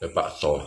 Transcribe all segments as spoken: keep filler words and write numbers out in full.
个白糟。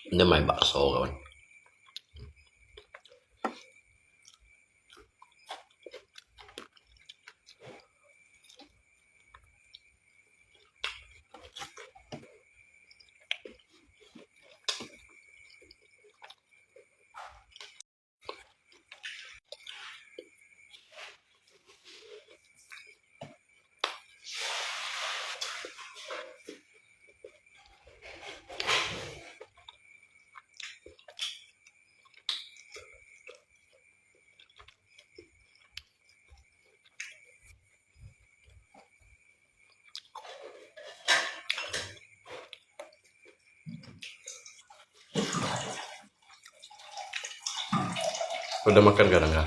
你買bakso个。Udah makan kadang kah?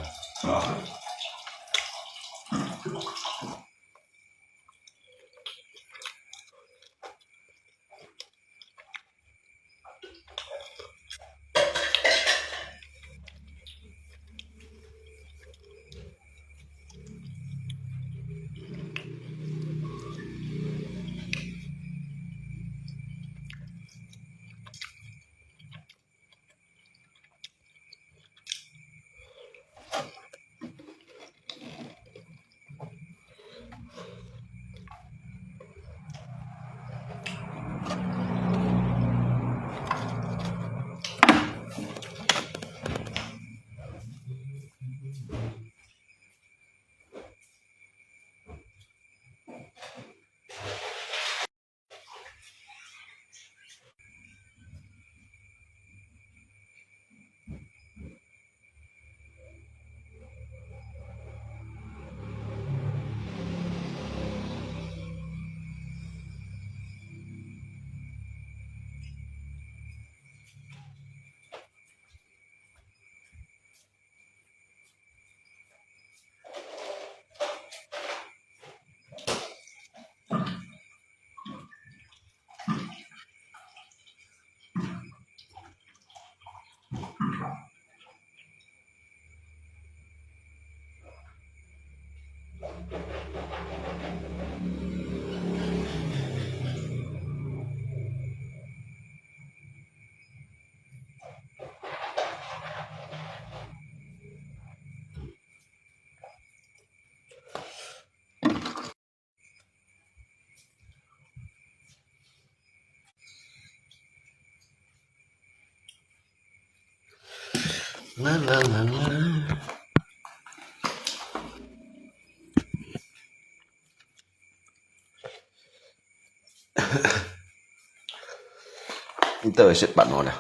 你到底食飽無咧？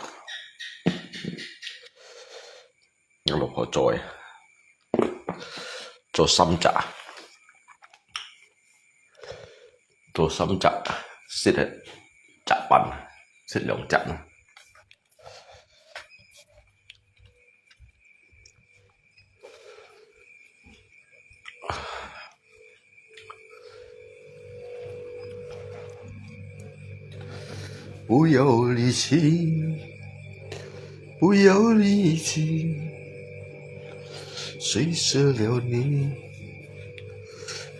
我老婆做个，做三隻，做三隻，食个隻半，食兩隻啦。 不要离弃，不要离弃，谁舍了你，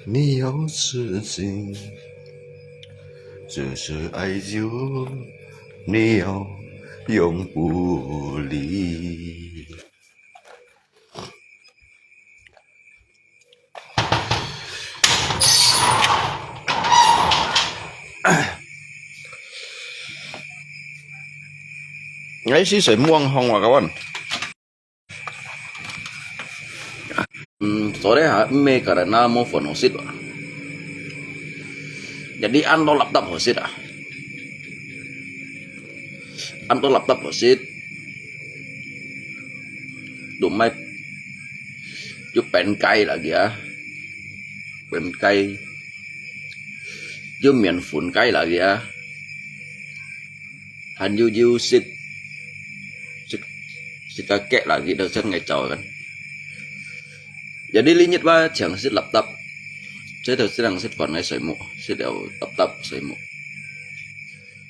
你要自己，这是爱情，你要永不离。 哎，是谁望风啊，kawan？嗯，昨天还没搞的那么粉红色吧？ Jadi ăn到laptop好食啊？Ăn到laptop好食，都買，就煸雞啦佢啊，煸雞，就麵粉雞啦佢啊，還有有食，食，食个雞啦佢都食个早kan。Jadi linyit ba chang sit laptop. Saya tu sedang sit pan ngai soimuk, sit laptop soimuk.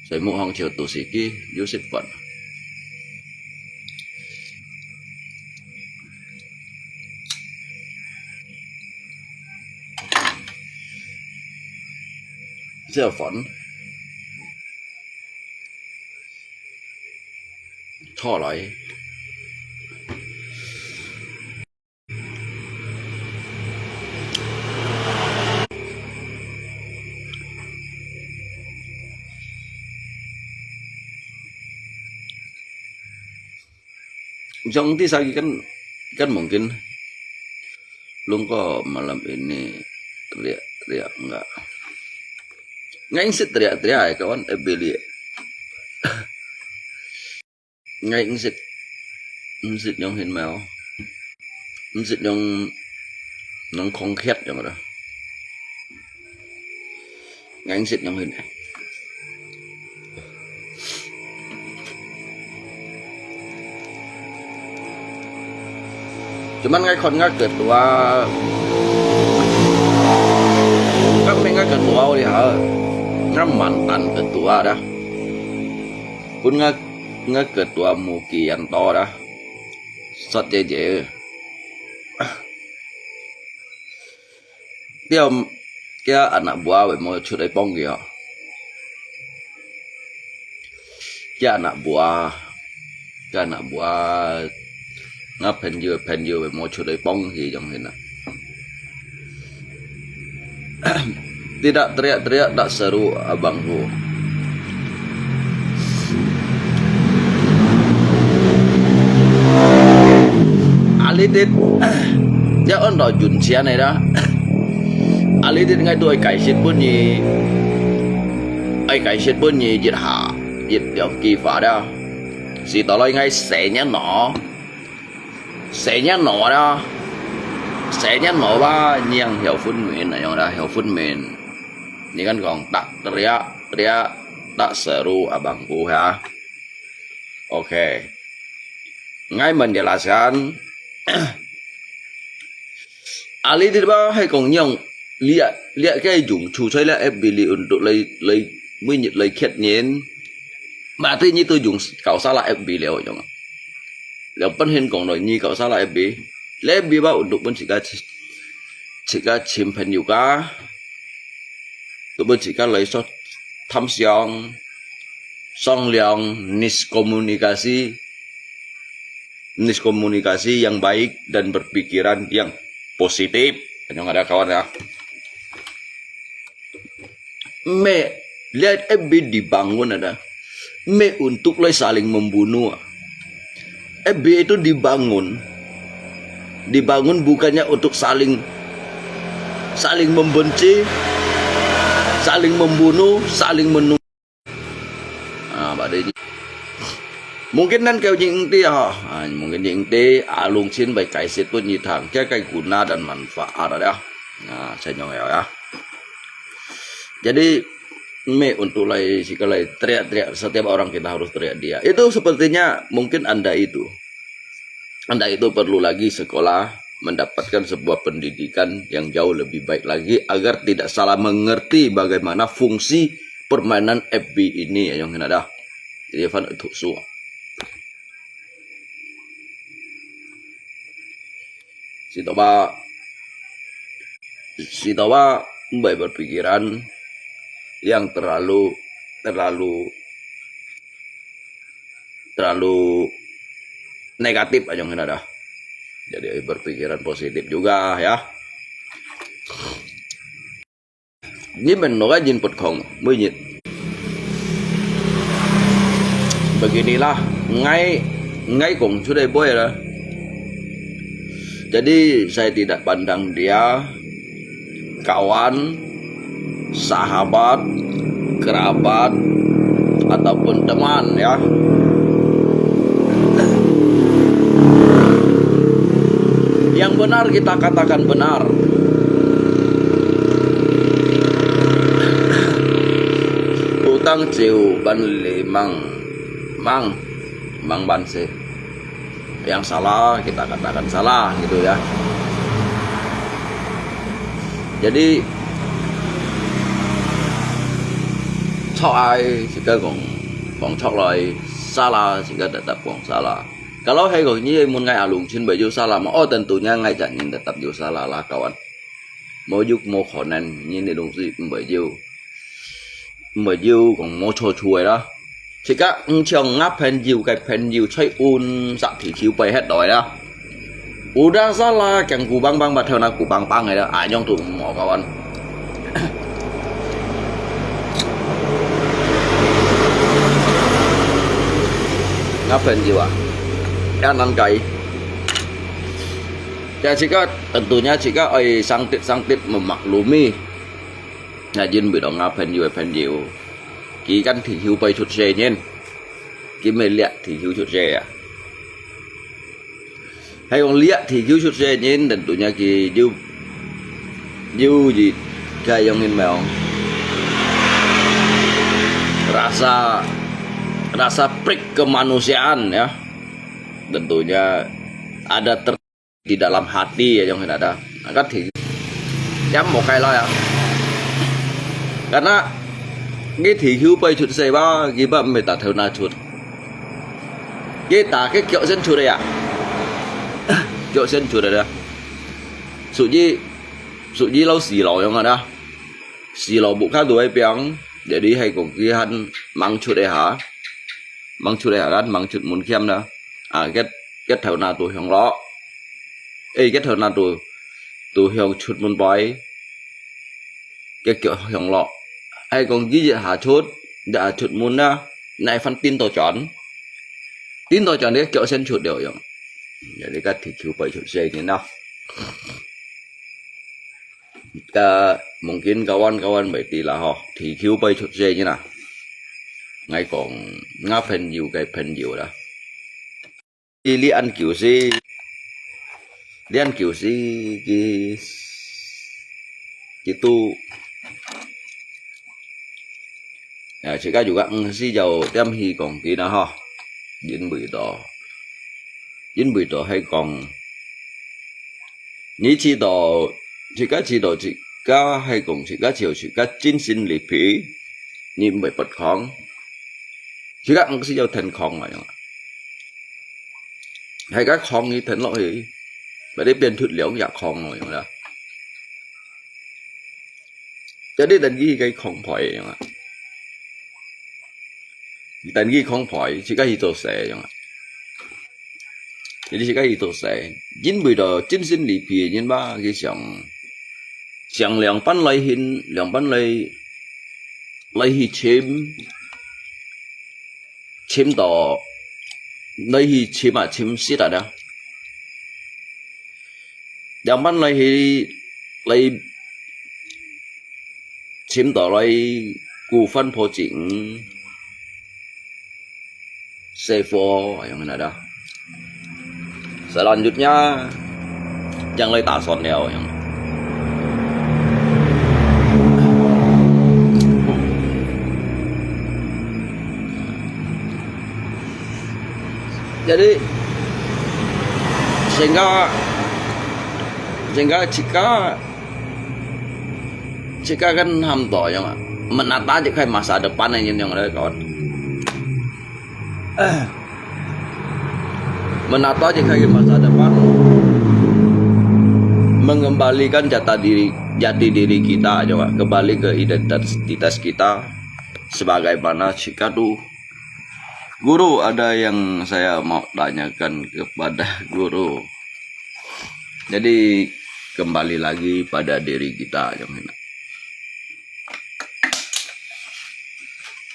Soimuk hong chiu tu siki, you sit pan. Sit pan. Cho lai. Jong ti sagi kan, kan mungkin lungko malam ini teriak-teriak enggak. Ngai sit teriak-teriak ya kawan, eh beli. Ngai sit, sit yong hin mèo, sit yong, yong khong khiat yong ada. Ngai sit yong hin. Cuman ngai khon ngai ketua, kami ngai ketua uli ha, ngai mantan ketua dah. Pun ngai, ngai ketua mukian to dah. Sot je je. Dia kia anak buah we mo chut ai pong kia. Kia anak buah, kia anak buah, nga 朋友 朋友 we mo chut ai pong hi jong hin na. Tidak teriak-teriak tak seru abangku. Alidit, ya on do jun sia ne da. Alidit ngai tu ai kai sit pun ni, ai kai sit pun ni jit ha, jit yong ki fa da. Si to loi ngai se nya no. Senior no da, senior no ba niang hiau phun min, ayong da hiau phun min. Ni kan kong tak teriak, teriak, tak seru abangku ha. Oke. Ngai menjelaskan. Ali di ba hai kong niang liak, liak kai jung chu chai la F B li untuk lai, lai, minit lai kiat nien. Mati ni tu jung kau salah F B liau jong. Liau pen hin kong noi ni kau salah F B. Lai F B ba untuk pun sika, sika chim pen yuka. Tu pun sika lai so tham siang, song liang, miskomunikasi, miskomunikasi yang baik dan berpikiran yang positif. Anyong ada kawan ya. Me, lihat F B dibangun ada. Me untuk lai saling membunuh. F B itu dibangun. Dibangun bukannya untuk saling, saling membenci, saling membunuh, saling menu. Ah, pada ini. Mungkin nan kau jing ti ha. Ah, mungkin jing ti alung chin bai kai sit pun ni thang. Kaya kai guna dan manfaat ada. Nah, saya nyong ya. Jadi, me untuk lai, sika lai teriak-teriak, setiap orang kita harus teriak dia. Itu sepertinya mungkin Anda itu. Anda itu perlu lagi sekolah, mendapatkan sebuah pendidikan yang jauh lebih baik lagi agar tidak salah mengerti bagaimana fungsi permainan F B ini ya, yang ada. Jadi, fan itu su. Sitoba, sitoba, mbai berpikiran yang terlalu, terlalu, terlalu negatif aja ngena dah. Jadi berpikiran positif juga ya. Ni men no ka jin pot khong, mui nyit. Beginilah, ngai, ngai kong sudah boy lah. Jadi saya tidak pandang dia kawan, sahabat, kerabat, ataupun teman, ya. Yang benar kita katakan benar. Utang ciu ban limang, mang, mang ban se. Yang salah kita katakan salah gitu ya. Jadi，chok ai自家講，講chok來，salah自家tetap講salah。Kalau係講你問𠊎阿龍親會有salah嘛？哦，tentunya𠊎隻人tetap有salah啦，kawan。無有無可能，你个東西毋會有，毋會有講無錯處个啦。自家毋像吾朋友个朋友在運石地球飛忒來啦。Udah salah，驚古邦邦，把頭那古邦邦个啦，啊，樣都無，kawan。吾朋友啊，也難解。Ya自家，tentunya自家愛sangtit-sangtit memaklumi。Nah，因為到吾朋友个朋友，佢kan地球飛出世人，佢毋係這地球出世啊。係講這地球出世人，tentunya佢有，有一個樣人無？Rasa, rasa peak kemanusiaan ya. Tentunya ada ter-, di dalam hati ya，樣形ada。Nah，該地，也無解啦呀。Karena佢地球飛出世吧，佢不毋係打頭那出，佢打个腳先出个呀，腳先出个啦。所以，所以老死路樣啊啦。 死路無較多个病，jadi係講佢還吂出个下，吂出个下，kan吂出門險啦。啊，佢，佢頭那都向落，誒，佢頭那都，都向出門飛，佢腳向落。係講佢一下出，一下出門啦，哪番顛倒轉，顛倒轉，佢腳先出了樣。Jadi該地球飛出世人啦。 Ka mungkin kawan-kawan會知啦吼，地球飛出世人啊。𠊎講，吾朋友个朋友啦。佢這恁久時，這恁久時，佢，佢都，啊，自家有个，嗯，係有點去講佢啦吼，因為到，因為到係講， 你知道，自家知道自家係講自家就自家盡心力去，你毋會發狂。自家毋係有騰狂啊樣啊。係个狂你騰落去，把你變出兩隻狂啊樣啦。Jadi等於个狂派樣啊。等於狂派，自家去做事樣啊。 Jadi自家去做事，因為到盡心力去个人嘛，佢想，想兩班來去，兩班來，來去尋，尋到，來去尋啊，尋死啊啦。兩班來去，來尋到來孤帆破井。 Sevo yang ada. Selanjutnya, yang lai tason liao yang. Jadi, sehingga, sehingga jika, jika kan ham to yang menata je kai masa depan yang yang ada kawan. Menata je kai masa depan, mengembalikan jati diri, jati diri kita juga, kembali ke identitas kita sebagaimana jika tu. Guru, ada yang saya mau tanyakan kepada guru. Jadi, kembali lagi pada diri kita yang ini.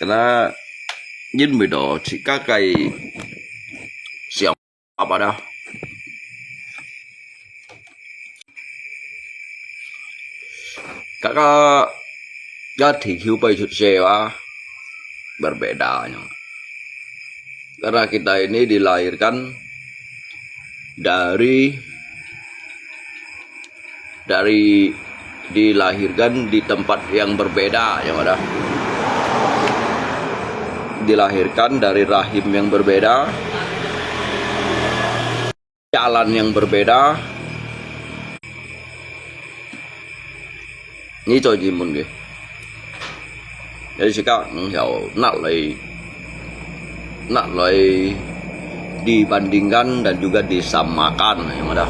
Karena因為到自家个想法啊，自家 Ka T Q pai chut sewa berbeda nyo. Karena kita ini dilahirkan dari dari dilahirkan di tempat yang berbeda, yang ada dilahirkan dari rahim yang berbeda, jalan yang berbeda. Ni cho ji mun ge. Jadi sika ngiau nak lai nak lai dibandingkan dan juga disamakan, yang ada.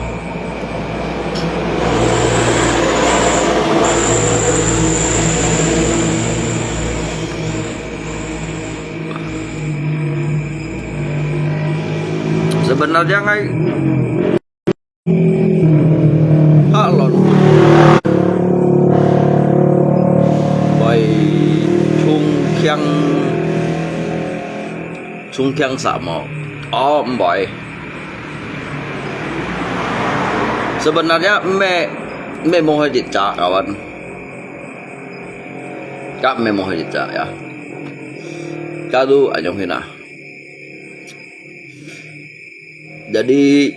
Sebenarnya ngai 哈倫會衝強，衝強什麼？哦，毋會。Sebenarnya eme, eme mau hajit ca kawan. Ka eme mau hajit ca ya. Ka tu anyong hina. Jadi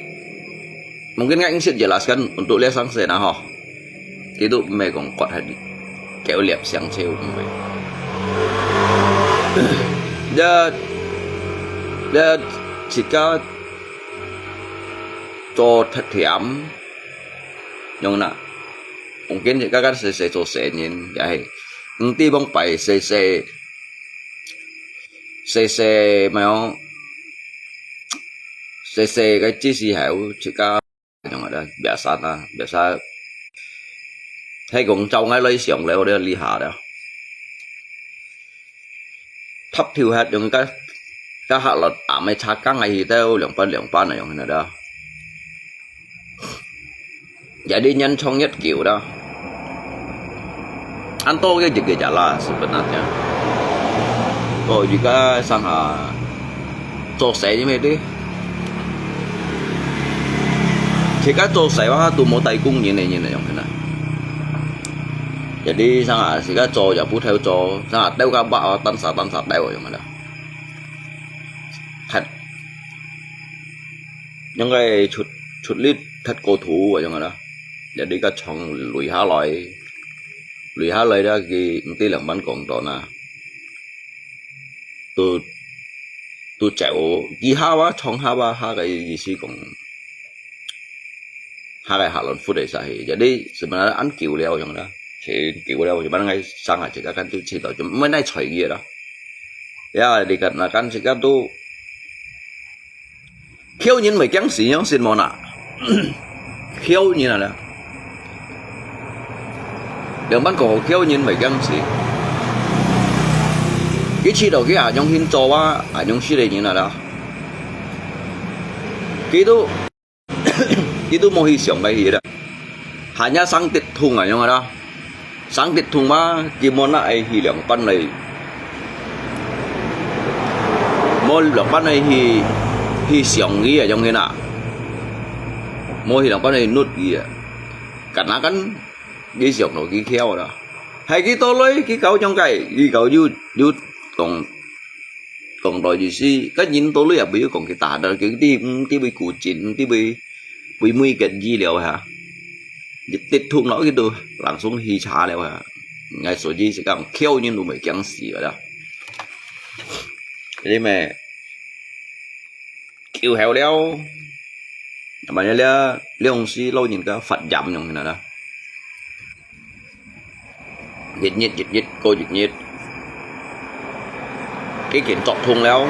mungkin ngai ngsit jelaskan untuk lihat sang sena ho. Kitu eme kong kuat hati. Keu liap siang ceu eme. Ya, ya, jika cho thatiam, nyong na. Mungkin jika kan sese cho senin, ya he. Ngti bong pai sese 細細，無，細細个知識係有自家用个啦，biasa啦，biasa。係講照𠊎來想了，了厲害了。塔頭核用个，个核落，阿妹查講个去到兩班兩班个用个啦。 Jadi nyan chong yet kiu dah. Anto ke jege jala sebenarnya. Oh, jika sangha cho sai ni mesti. Jika cho sai wah tu mau tai kung ni ni ni yang kena. Jadi sangha jika cho ya bu tau cho, sangha tau ka ba tan sa tan sa tau yang kena. Thật. Những cái 出，出力 thật cầu thủ vậy mà đó. Jadi ka chong lui há lòi. Lui há lòi đó cái tí lăng bắn còn đó nè. Tu, tu chéo, kì há wa, chong há wa, há cái gì xí còn há cái há lòn phút đấy sa hi. Jadi sebenarnya ăn kiu liao yang đó. Chỉ kiu liao, cuman ngai sang aja kan tu chỉ tau, cuma nai choi gitu đó. Ya, dikatakan sikat tu Khiêu nhân mới kiang sĩ, yang sinh mò nà. Khiêu nhân à lẽ. Lương bắn có khiêu nhân mới kiang sĩ. Cái chi đầu cái à, nhung hin cho wa, à, nhung sĩ lệ nhân à lẽ. Cái tu, cái tu mô hi siang cái hi đó. Hanya sang tít thùng à, nhung à đó. Sang tít thùng ma, kì mô na ai hi lương bắn này. Mô lương bắn này hi, hi siang gì à, nhung hi na. Mô hi lương bắn này nút gì à. Cắn á cắn, cái siang nó cái khiêu đó. Hay cái tô lối, cái cáo trong cái, cái cáo yu, yu tông, tông đòi gì xí. Cái nhìn tô lối à, bây giờ còn cái tà đó, cái đi, đi bị cú chín, đi bị, bị mùi cái gì liao hả. Tít thùng nó cái tu, langsung hi chá liao hả. Ngai số gì sẽ căng khiêu nhưng nó mới kiang sĩ rồi đó. Cái gì mà, khiêu héo liao. Mà nhớ liao, liao sĩ lâu nhìn cái phát jam nhung thế nào đó. Nhiệt nhiệt, nhiệt nhiệt, cô nhiệt nhiệt. Cái kiến trọ thùng liao.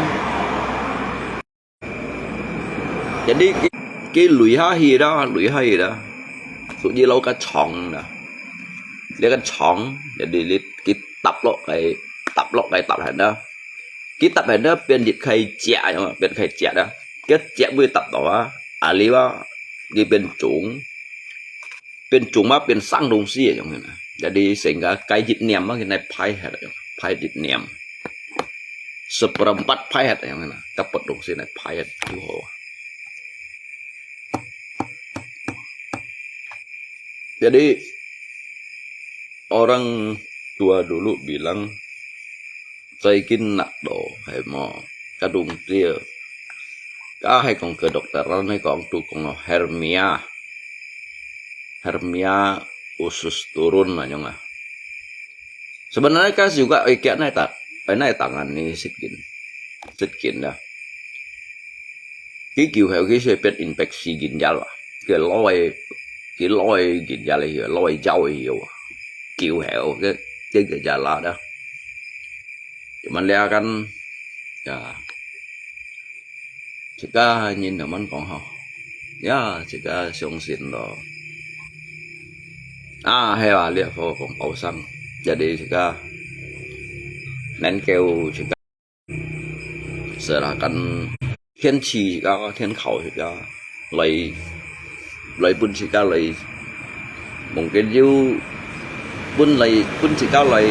Jadi cái, cái lưới ha hi đó, lưới ha hi đó. Sụ như lâu cái chóng đó. Liao cái chóng, jadi li-, cái tập lọ cái, tập lọ cái tập hẳn đó. Cái tập hẳn đó, เป็น dịch khai chia, เป็น khai chia đó. Cái chia mới tập đó á. À, lý á, cái เป็น chúng. เป็น chúng mà เป็น sang đồng sĩ, giống như là. Jadi sehingga cái ยึด niệm á, cái này phai hết, phai ยึด niệm. Seperempat phai hết, giống như là. Cái เป็น đồng sĩ này phai hết, chú hổ. Jadi, orang Tua dulu bilang, 最近 nak do, hay mo, kadung tia. Ka hay kong kedokteran hay kong tu kong hernia. Hernia usus turun na nyong ah. Sebenarnya ka juga ikat nai tak, nai tangan ni sitkin. Sitkin dah. Ki kiu heo ki sẽ biết infeksi ginjal ah. Ki loi, ki loi ginjal heo, loi jauh heo. Kiu heo ki, ki ginjal lah dah. Cuman lia kan, ya. Cika nyin teman kong hao. Ya, cika 相信 lo. Ah, hay lah, lia fo kong pao sang. Jadi cika, nen kêu cika. Serahkan 天气 cika, 天候 cika. 來，來分自家來，望見有，本來分自家來，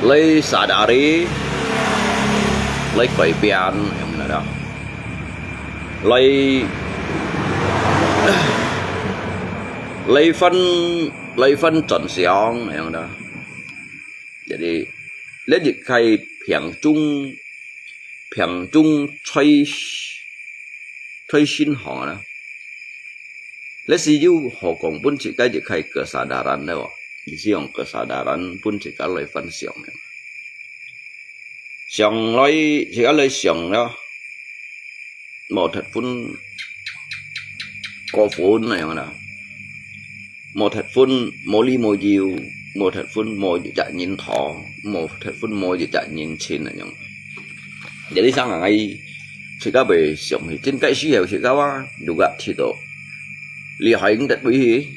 來 sadari，來改變，樣啦，來，來翻，來翻轉向，樣啦。Jadi，這一個病中，病中最，最新項啦。這係有好講分自家一個kesadaran了，意思用kesadaran分自家來反省了。想來，自家來想了，無忒分過分那樣啦。 無忒分無理無由，無忒分無一隻人討，無忒分無一隻人情那樣。Jadi生人个，自家會想起，真該時候自家哇，如果知道，厲害得位去，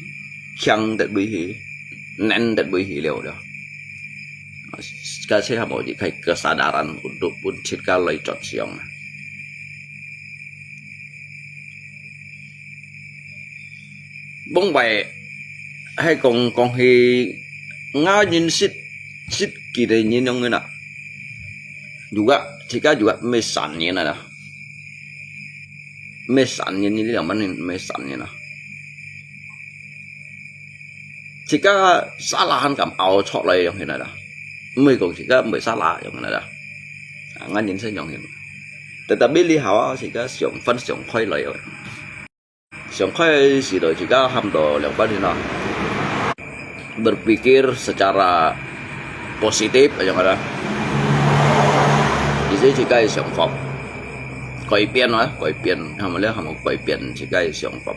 強得位去，能得位去了了。Kasi hamo di kay kesadaran untuk pun自家來轉向啊。 往擺，係講，講起𠊎認識，識幾多人樣个啦。如果，自家如果毋係三年啊啦。毋係三年，你兩萬年毋係三年啊。自家沙拉還敢拗出來樣起來啦。毋係講自家毋係沙拉樣起來啦。啊，𠊎認識樣起來。Tetapi你好啊，自家想分想開來哦。 想開始就自家喊到兩百年啦。Berpikir secara positif aja ada。意思自家个想法，改變啊，改變，喊麼个，喊麼个改變自家个想法，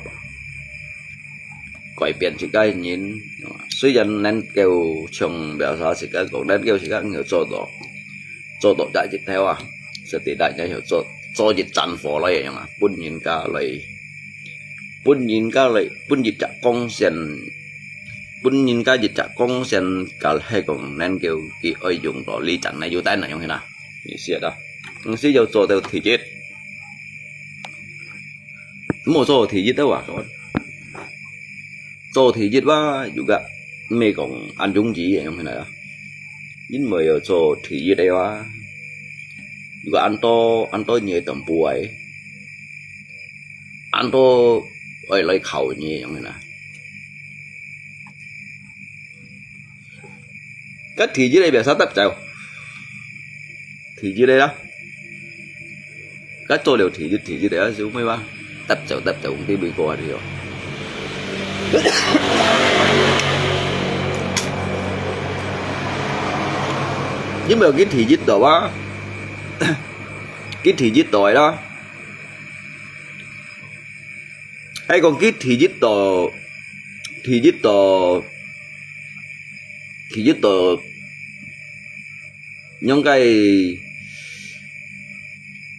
改變自家个人。雖然能夠像biasa自家講，能夠自家能夠做到， 做到這一頭啊，實在大家要做，做一站火來樣啊，分人家來，分人家來，分一隻貢獻，分人家一隻貢獻，該係講能夠佢愛用到你站來有帶那樣啦，意思啊。但是要做到第一， 莫做第一个啊，做第一啊，又个毋係講恁容易个樣起來啊。因為要做第一个啊，又个恁多恁多人个同步个，恁多愛來靠你个樣起來。該第一个biasa得走，第一个啦。 該做了第一，第一个啊，就咩話，搭走搭走，你會過去哦。因為佢第一到啊，佢第一到啦。 係講佢第一到，第一到，第一到，應該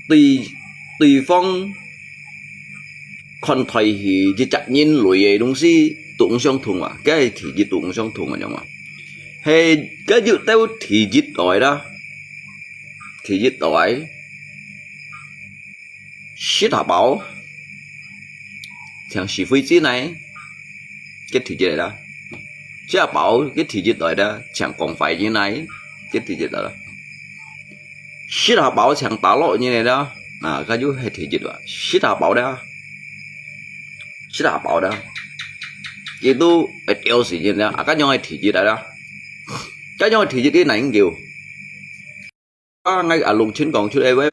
對，對方看待佢一隻人類个東西都毋相同啊，該係第一都毋相同啊，樣啊。係，該就到第一代啦，第一代。 食下飽，像是非之內，佢第一个啦。食下飽，佢第一代啦，像講壞人來，佢第一代啦。食下飽，像打落人个啦，啊，佢就係第一啦。食下飽啦，食下飽啦。佢都會吊死人啦。啊，該樣个體質來啦，該樣个體質佢哪能救？啊，𠊎阿龍親講出來話，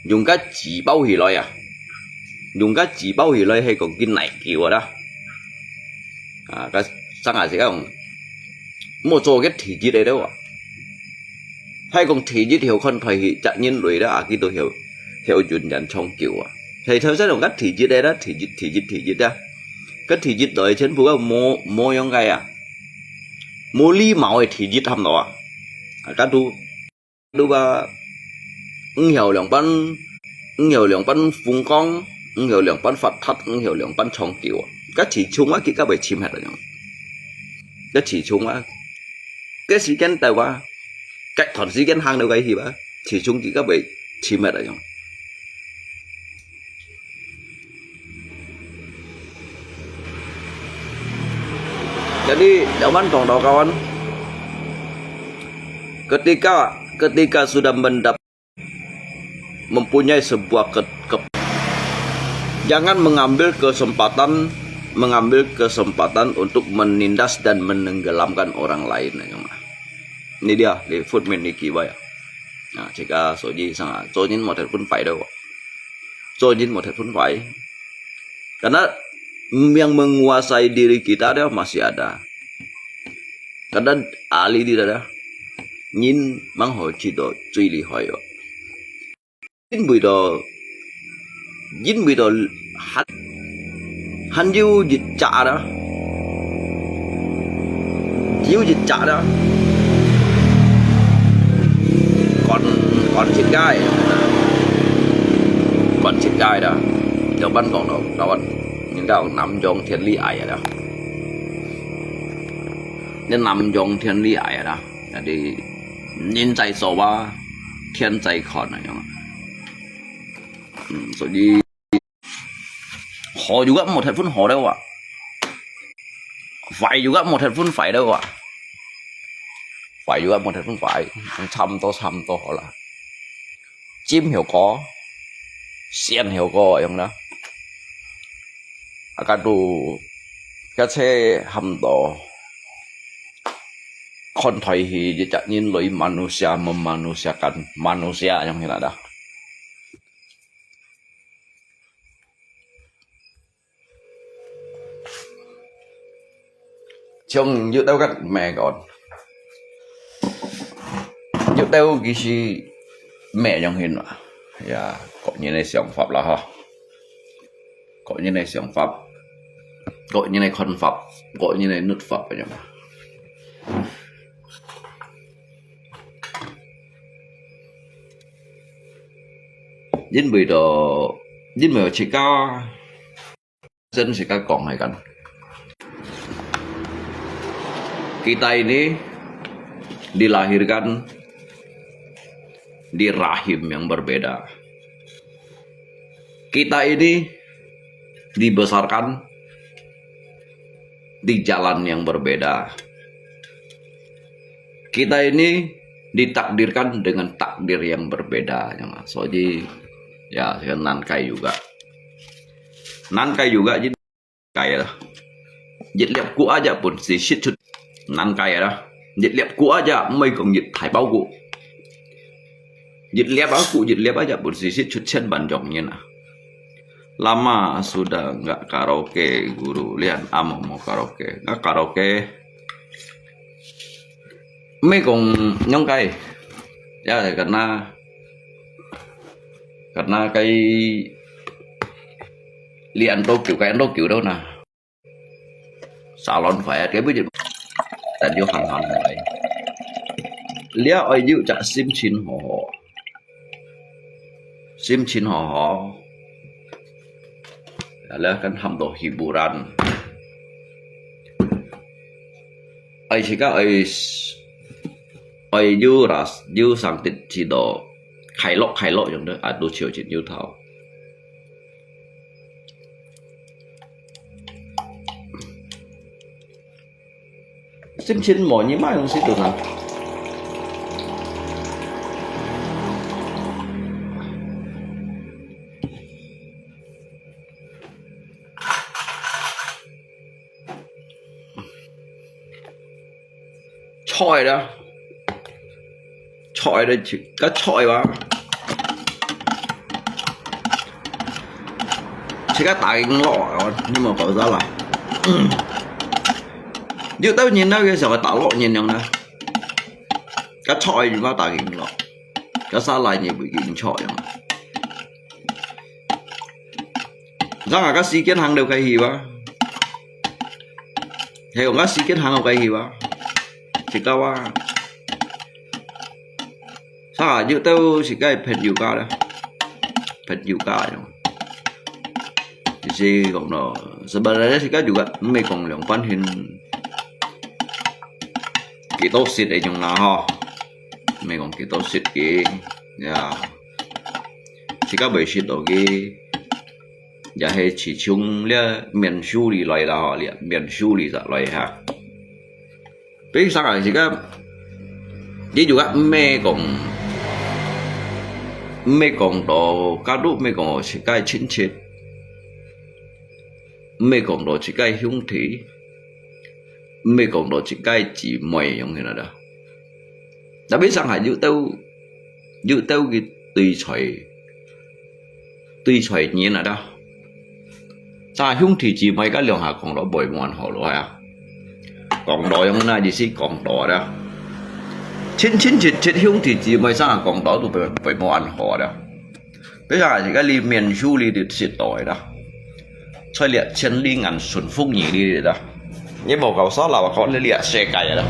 用該紙包起來啊，用該紙包起來，係講佢哪救啊啦。啊，該生下時講，莫做个體質个了啊。係講體質曉看待去，責任累了啊，佢都曉曉運人搶救啊。係頭先用該體質个啦，體質體質體質啊，該體質來全部个無無用个啊，無禮貌个體質，差毋多啊。啊，該都 都話，毋曉兩般，毋曉兩般風光，毋曉兩般發達，毋曉兩般搶救啊。該始終啊，佢个會尋忒啊，該始終啊，該時間到啊，該段時間行到該去啊，始終佢个會尋忒啊。 Jadi, zaman kong kawan, ketika ketika sudah mendap mempunyai sebuah ke, ke, jangan mengambil kesempatan mengambil kesempatan untuk menindas dan menenggelamkan orang lain. Ini dia, di food min iki ya. Nah, jika soji sang, soji mau telepon pai do. Soji mau telepon pai. Karena yang menguasai diri kita dia masih ada. Kadang ahli di dada, nyin mang ho chi do cui li hoi yo. Jin bui do, jin bui do han, han jiu jit cha da. Jiu jit cha da. Kon, kon chit gai. Kon chit gai da. Yo ban kong do, kawan. Nyin kau nam jong tian li ai da. Nên nằm trong thiên lý ấy đó. Jadi, nhìn tại số ba, thiên tại con này. Số gì? Họ juga một thành phần họ đâu ạ. Phải juga một thành phần phải đâu ạ. Phải juga một thành phần phải. Chăm to, chăm to họ là. Chim hiểu có. Sian hiểu có, yang đó. Akadu, kasi hamdo. Kon thoi hi, jejak nyin loi manusia memanusiakan manusia yang hina dah. Chong yu tau kat me kon. Yu tau kisi me yang hina. Ya, kok nyin ne siang fap lah ha. Có những này siang pháp, có những này khôn pháp, có những này nút pháp vậy mà. Jin bui do, jin bui chika, sen chika kong hai kan. Kita ini dilahirkan di rahim yang berbeda. Kita ini dibesarkan di jalan yang berbeda. Kita ini ditakdirkan dengan takdir yang berbeda. Jadi, ya, nankai juga. Nankai juga, jadi kai lah. Jit liap ku aja pun si shit chut nankai lah. Jit liap ku aja, mai kong jit thai pau ku. Jit liap aku, jit liap aja pun si shit chut chen ban jong nyin ah. Lama sudah nggak karaoke, guru Lian Amo mau karaoke. Nggak karaoke. Mai kong nyong kai. Ya, karena karena cái Lian Tô Kiều, cái Lian Tô Kiều đâu nè. Salon phải cái bây giờ ta vô hành hành này. Lia ơi dịu chả sim chín hồ hồ. Sim chín hồ hồ. Lia kan ham do hiburan. Ai chỉ có ai, ai dịu ras, dịu sang tít chỉ do khai lộc, khai lộc yang đó, à, đủ chiều chín dịu thảo. Sim chín mò nhi mai hông xí tụi thằng. 菜啦，菜啦，个菜哇，自家打緊落啊，你莫搞啥啦。有兜人那个想打落人样呢，个菜你莫打緊落，个沙拉你會緊菜样。 Sanga ka sikit hang leo kai hiwa. Hei, ka sikit hang leo kai hiwa. Sikawa. Sanga yu teu sikai phen yu ka le. Phen yu ka yo. Isi kong no. Sebenarnya sikai juga mei kong leong pan hin. Kita sit e yung na ha. Mei kong kita sit ki. Ya. Sikai mei sit to ki. 也係自從這面書裡來啦，吼，這面書裡就來哈。比如上啊，這个，你就講毋係講，毋係講到家族，毋係講自家親戚，毋係講到自家兄弟，毋係講到自家姊妹樣个啦。Tapi上下有兜，有兜个對待。 對在人啊啦。啥兄弟姊妹个兩下講到袂滿好咯啊。講到樣那意思講到啦。親親切切兄弟姊妹啥講到都袂，袂滿好啦。比如講，這个裡面書裡就識到啦。 在這千里眼順風耳裡啦。你無搞錯啦，我講你這世界啦。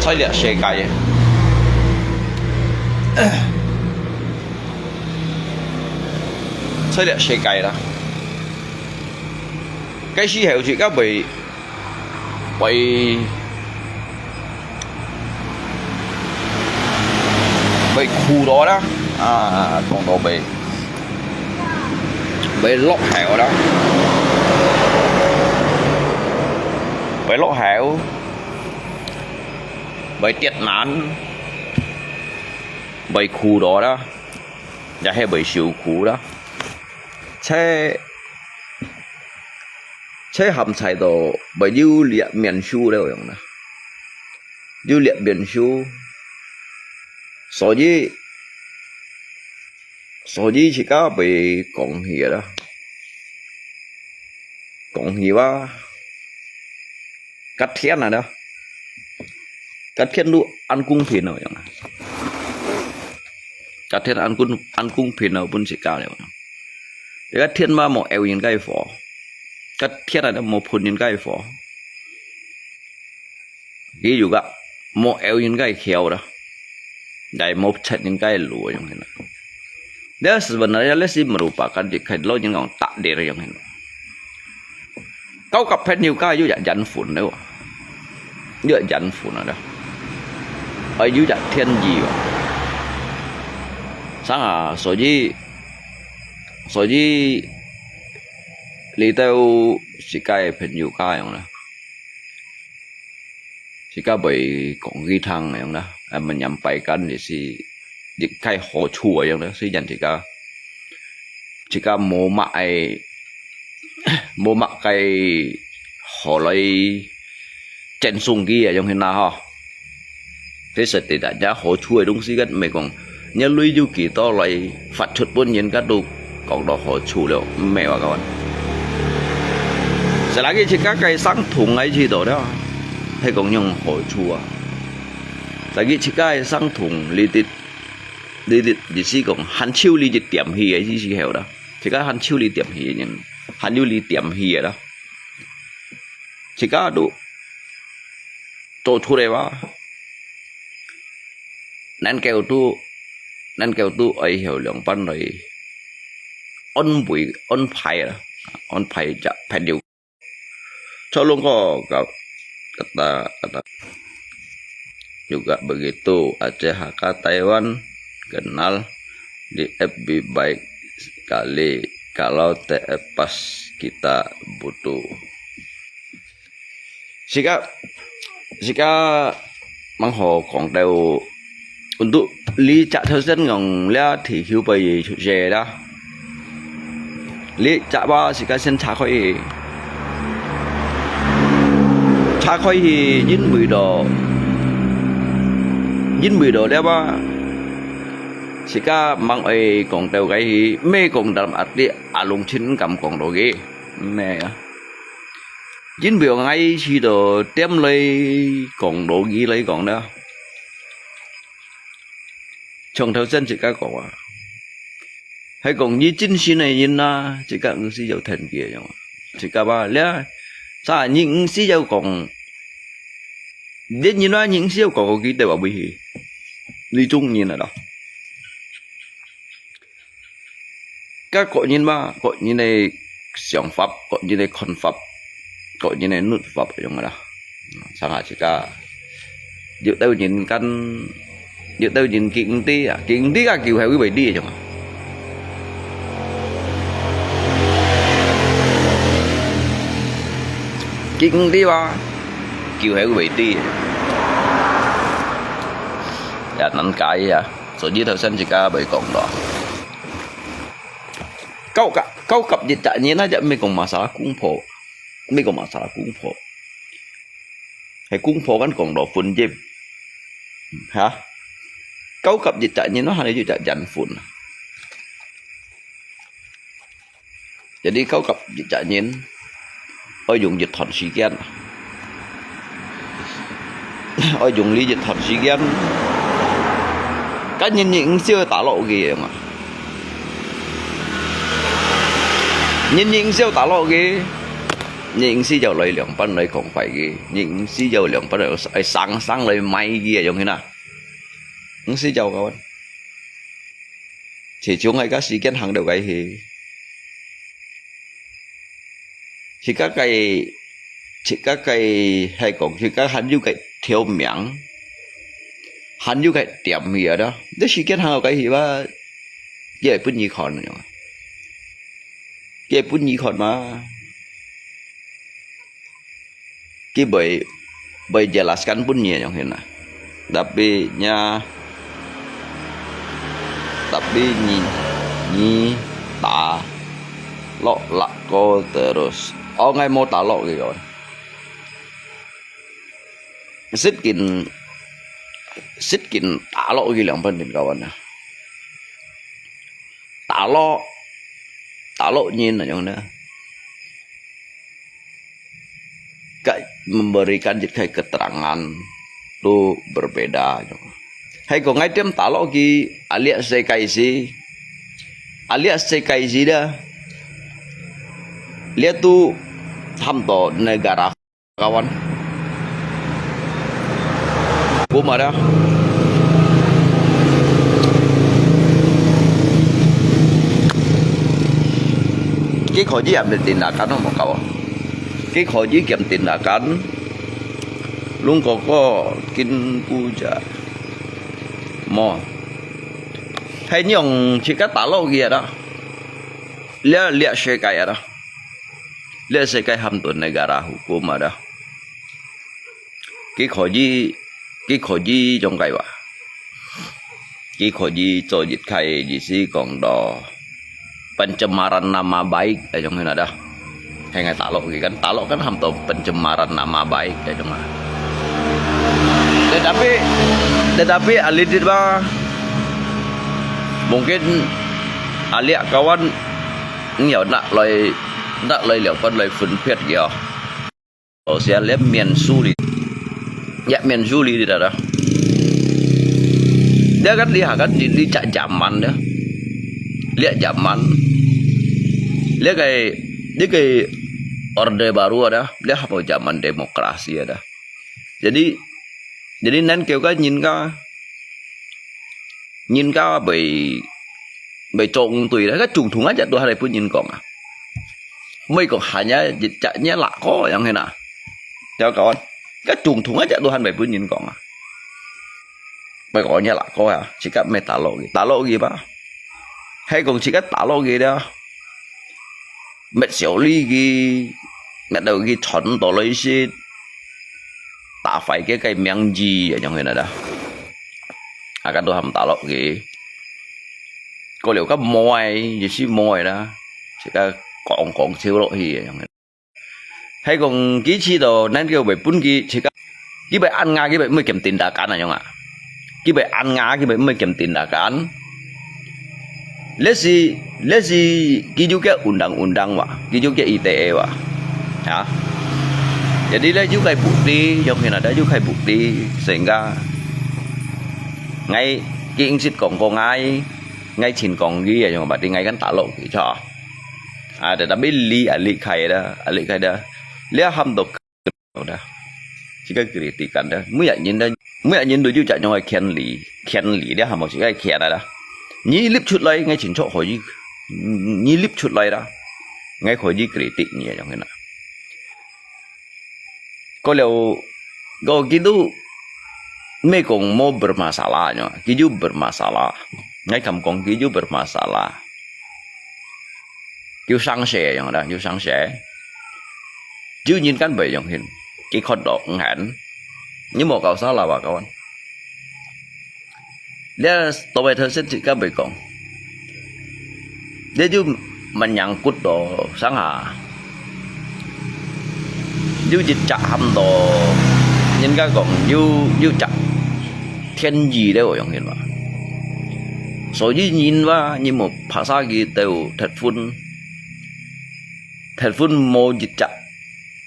在這世界，在這世界啦。該時候自家會，會，會苦惱啦，啊，講到會，會落後啦，會落後，會跌難，會苦惱啦。 也係會受苦啦。這，這含在到會有這面書了樣啦，有這面書，所以，所以自家會講起啦，講起哇，个天啊啦，个天都恁公平了樣啊。 个天恁公，恁公平哦，分自家了。這个天嘛無漚人个火，个天啊無噴人个火。佢有个無漚人个橋啦，也無切人个路樣形啦。這sebenarnya這是merupakan一个老人講takdir樣形。 交个朋友，該有隻緣分了，有隻緣分啊，哎，有隻天意啊。啥啊，所以，所以，你兜自家个朋友該樣啦，自家會講佢聽樣啦，啊，menyampaikan就係一个好處个樣啦，雖然自家，自家無麼个 無麼个好來赠送佢啊，樣形啦吼。其實對大家好處个東西，个毋係講，你累有幾多來發出分人，个都講到好處了，毋係話講。Selagi自家个相同个知道了，係講用好處啊。Selagi自家个相同，你哋，你哋，意思講，還手你一點去个意思係啦。 自家還手裡點去个人，還有裡點去个啦。自家都做出來哇，能夠都，能夠都愛曉兩半來安慰、安排啦，安排隻朋友。 Calung ko ka, kata, kata juga begitu, Aceh Hakka Taiwan, kenal di F B baik sekali, kalau T F pas kita butuh. Sika, sika 蠻好講到，untuk你隻頭先講這地球杯出世啦，你隻話自家先拆開去，大概係因為到，因為到了吧，自家吂愛講到个係，毋係講到阿弟阿龍親敢講到个，毋係啊。因為𠊎試到點來講到佢來講了。 像頭先自家講啊，係講你真心个人啊，自家毋使要聽佢个樣啊。自家話了，啥，你毋使要講，連人話你毋使要講，佢都話會去，你中人啊咯。 个個人嘛，個人个想法，個人个看法，個人个律法樣个啦。上下自家，有兜人kan，有兜人佢毋知啊，佢毋知啊，佢係會會知个樣啊。佢毋知哇，佢係會知个。也難解啊，所以頭先自家會講咯。 高級，高級一隻人啊，就毋係講masalah公婆，毋係講masalah公婆，係公婆kan講到婚姻，哈？高級一隻人咯，還有一隻人婚啊。Jadi高級一隻人，愛用一段時間啊。 愛用你一段時間。Kan人你毋需要打落佢个嘛。人你毋需要打落佢，你毋需要來兩班來講快佢，你毋需要兩班來，哎，生生來買佢个，用佢啊。毋需要个。始終係个時間行到該去。 自家个，自家个係講，自家還有个條命，還有个點去啊，這時間還有个去啊，佢會分你看个，佢會分你看嘛。 佢會，會jelaskan分你个樣形啊。Tapi nya, tapi你，你打落落个terus。哦，𠊎無打落佢个。Sitkin，sitkin打落佢兩分鐘，kawan啊。 打落，打落人啊，樣呢。Ka-，memberikan一个keterangan tu berbeda。係講𠊎點打落去，啊，這世界是，啊，這世界是咧，這都差不多negara。 Kawan. Hukum ada. Cái khó dĩ làm được tin là cắn không một cậu. Cái khó dĩ kiểm tin là cắn. Luôn có có kinh bu ja. Mo. Hay nhung chỉ cắt tả lô kìa đó. Lia lia xe cày đó. Lia xe cày hàm tuần này gara hukum ada. Cái khó dĩ, cái khó dĩ trong cái wa. Cái khó dĩ cho dịch khai dĩ sĩ còn đó. Pencemaran nama baik, eh, trong cái đó. Hay ngai talo cái kan, talo kan ham to pencemaran nama baik, eh, trong. Tetapi, tetapi alidit ba, mungkin alia kawan, ngiau nak loi, nak loi liau pan loi fun piat ya. Sia liap mian su li. Ya mian su li di dah. Dia kan lihat kan di, di cak zaman dia. Lihat zaman. Dia kai, dia kai orde baru ada. Dia apa zaman demokrasi ada. Jadi, jadi nan kêu kan nyin ka. Nyin ka bai, bai trong tui dah. Ka chung thung aja Tuhan bai pun nyin kong ah. Mui kong hanya cak nya lak ko yang hena. Chào kawan. Ka chung thung aja Tuhan bai pun nyin kong ah. Bai ko nya lak ko ah. Chỉ cắt mẹ tả lô gì. Tả lô gì ba. Hay kong chỉ cắt tả lô gì dah. Mẹ xéo li gì. Mẹ đâu gì chọn tổ lấy xí. Tả phải cái cái miếng gì ở trong hena dah. Akan tu ham tả lô gì. Có liều ka môi, gì xí môi dah. Chỉ cắt kong kong xíu lô gì ở trong hena. 係講佢試著，恁樣會分佢自家，佢會恁樣，佢會毋會兼tindakan啊樣啊？佢會恁樣，佢會毋會兼tindakan？這係，這係佢有个undang-undang哇，佢有个I T E哇，ha？Jadi咧，有个bukti，樣形啊，有个bukti，sehingga𠊎，佢應識講過𠊎，𠊎盡講佢啊，樣，berarti𠊎kan takluk佢，著。啊，tetapi理啊，理解啦，啊，理解啦，這喊到 啦，自家kritikan啦，每一人啦，每一人都有自家个權利，權利啦，係無？自家个權利啦。你立出來，𠊎清楚可以，你立出來啦，𠊎可以kritik你啊，樣形啊。過了，過佢都毋係講無bermasalah，佢有bermasalah。𠊎敢講佢有bermasalah。 有生事樣啦，有生事。有人kan會樣形，佢看到毋肯，你無搞salah啊，kawan。這tawai thơ set自家會講，這就menyangkut到sang下，有一隻喊到，人家講有，有隻天意咧，樣形嘛。所以人話，你無 Paksa佢兜忒分，忒分無一隻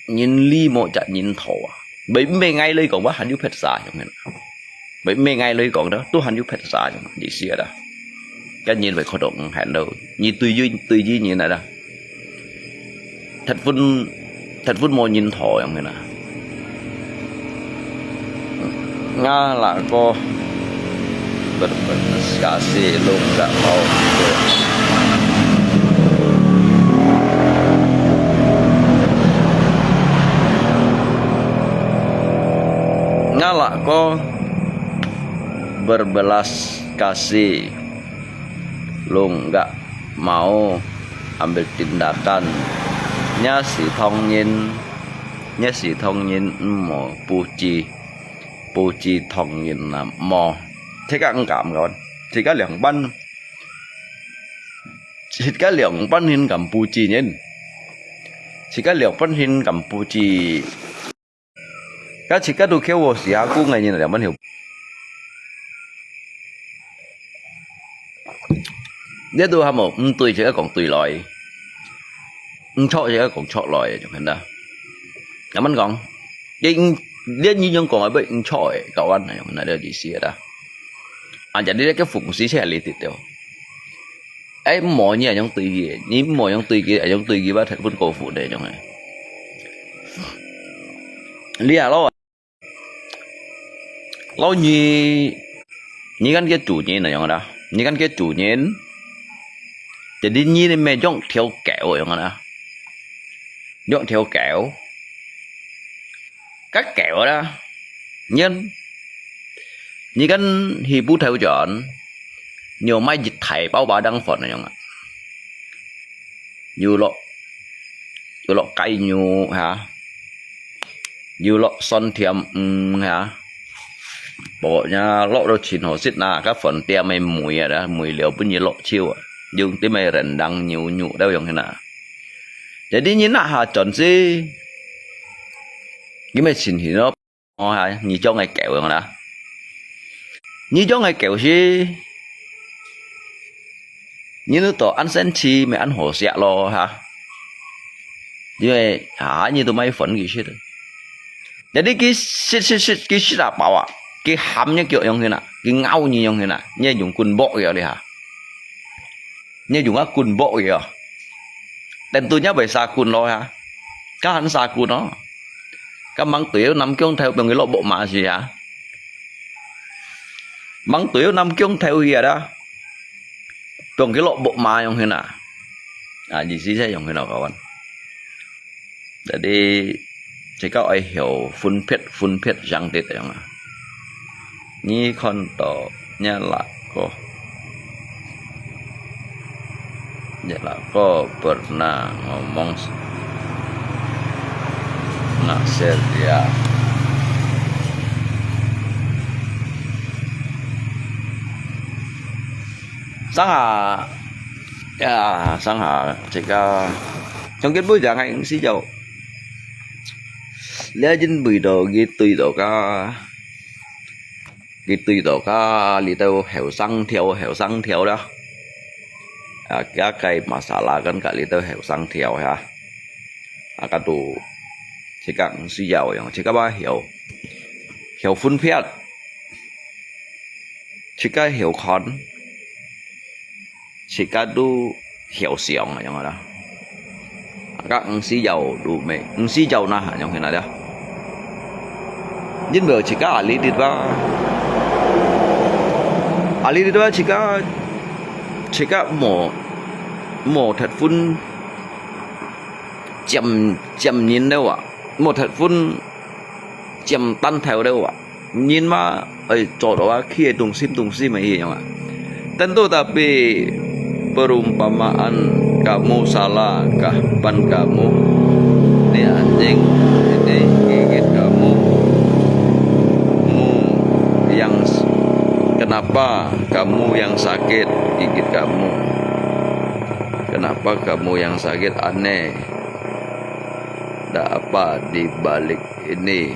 人理，無一隻人討啊。毋係，毋係𠊎來講，話還有別儕樣个。毋係，毋係𠊎來講个，都還有別儕樣个意思啊啦。該人會看到毋肯咯，你對於，對於人來啦。 忒分，忒分無人討樣个啦。Ngala ko berbelas kasih lu nggak mau. Ngala ko berbelas kasih lu nggak mau ambil tindakan. Nya si thong nyin, nya si thong nyin emo puji, puji thong nyin na mo. Thế cả ngam kawan, thế cả 兩半, thế cả 兩半 hin kam puji nyin, thế cả 兩半 hin kam puji. Ka chika tu kêu wo sia ku ngai nyin ada man hiu. Dia tu hamo, ntui chika kong tui loi. Nchok chika kong chok loi, jong henda. Kaman kong. Dia, dia nyi jong kong abe nchok e, kawan, jong henda dia di sia da. Ah, jadi dia ke fungsi sia li ti teo. Ai, mo nyi ayong tui ki, nyi mo ayong tui ki, ayong tui ki ba thai pun ko fu de jong e. Lia lo. Lo nyi, nyi kan ke tu nyi na jong da. Nyi kan ke tu nyi. Jadi nyi ni me jong thiau keo jong da. Jong thiau keo. Ka keo da. Nyen. Nyi kan hi bu thai ujan. Nyo mai jit thai pao ba dang fon jong a. Yu lo, yu lo kai nyu ha. Yu lo son thiam, mm, ha. Pokoknya lo ro chin ho sit na, ka fon tiam mai mui a da, mui liao pun yi lo chiu a. Yung ti mai rendang nyu nyu da yung hina. Jadi nyi na ha chon si. Yi mai chin hi no. Ơ, hai, nyi jong ai keo yong na. Nyi jong ai keo si. Nyi nu to an sen chi me an ho siak lo ha. Yi mai, ha, nyi tu mai fon ki sit. Jadi ki sit, sit, sit, ki sit a pao a. Ki ham nyi keo yong hina. Ki ngau nyi yong hina. Nyi yung kun bok yo li ha. Nyi yung a kun bok yo. Ten tu nyi bai sa kun lo ha. Ka han sa kun no. Ka mang tu yo nam kiong thai piong ki lo bok ma si ha. Mang tu yo nam kiong thai hi da. Piong ki lo bok ma yong hina. A, yi si se yong hina kawan. Jadi, chika ai hiu phun phet, phun phet yang tit yang a. Nyi khon to nya la ko. Nya la ko pernah ngomong s-, nak seria. Sang ha, ya, sang ha, chika, trong kit bu jang hai si jau. 這因為到佢對到个，佢對到个這兜後生條，後生條啦。啊，佢个masala kan个這兜後生條哈。啊，佢都自家毋需要用，自家嘛曉，曉分別，自家曉看。 自家都曉想啊，樣啦。Agak 毋需要都無，毋需要那樣去那了。因為自家阿里dit吧，阿里dit吧，自家，自家無，無特分尖，尖人了啊，無特分尖單頭了啊。 人嘛，愛做到啊，佢个東西，東西嘛一樣啊。Tentu tapi perumpamaan kamu salah, kahban kamu, ini anjing, ini gigit kamu, mu yang s-, kenapa kamu yang sakit gigit kamu? Kenapa kamu yang sakit aneh? Ada apa di balik ini?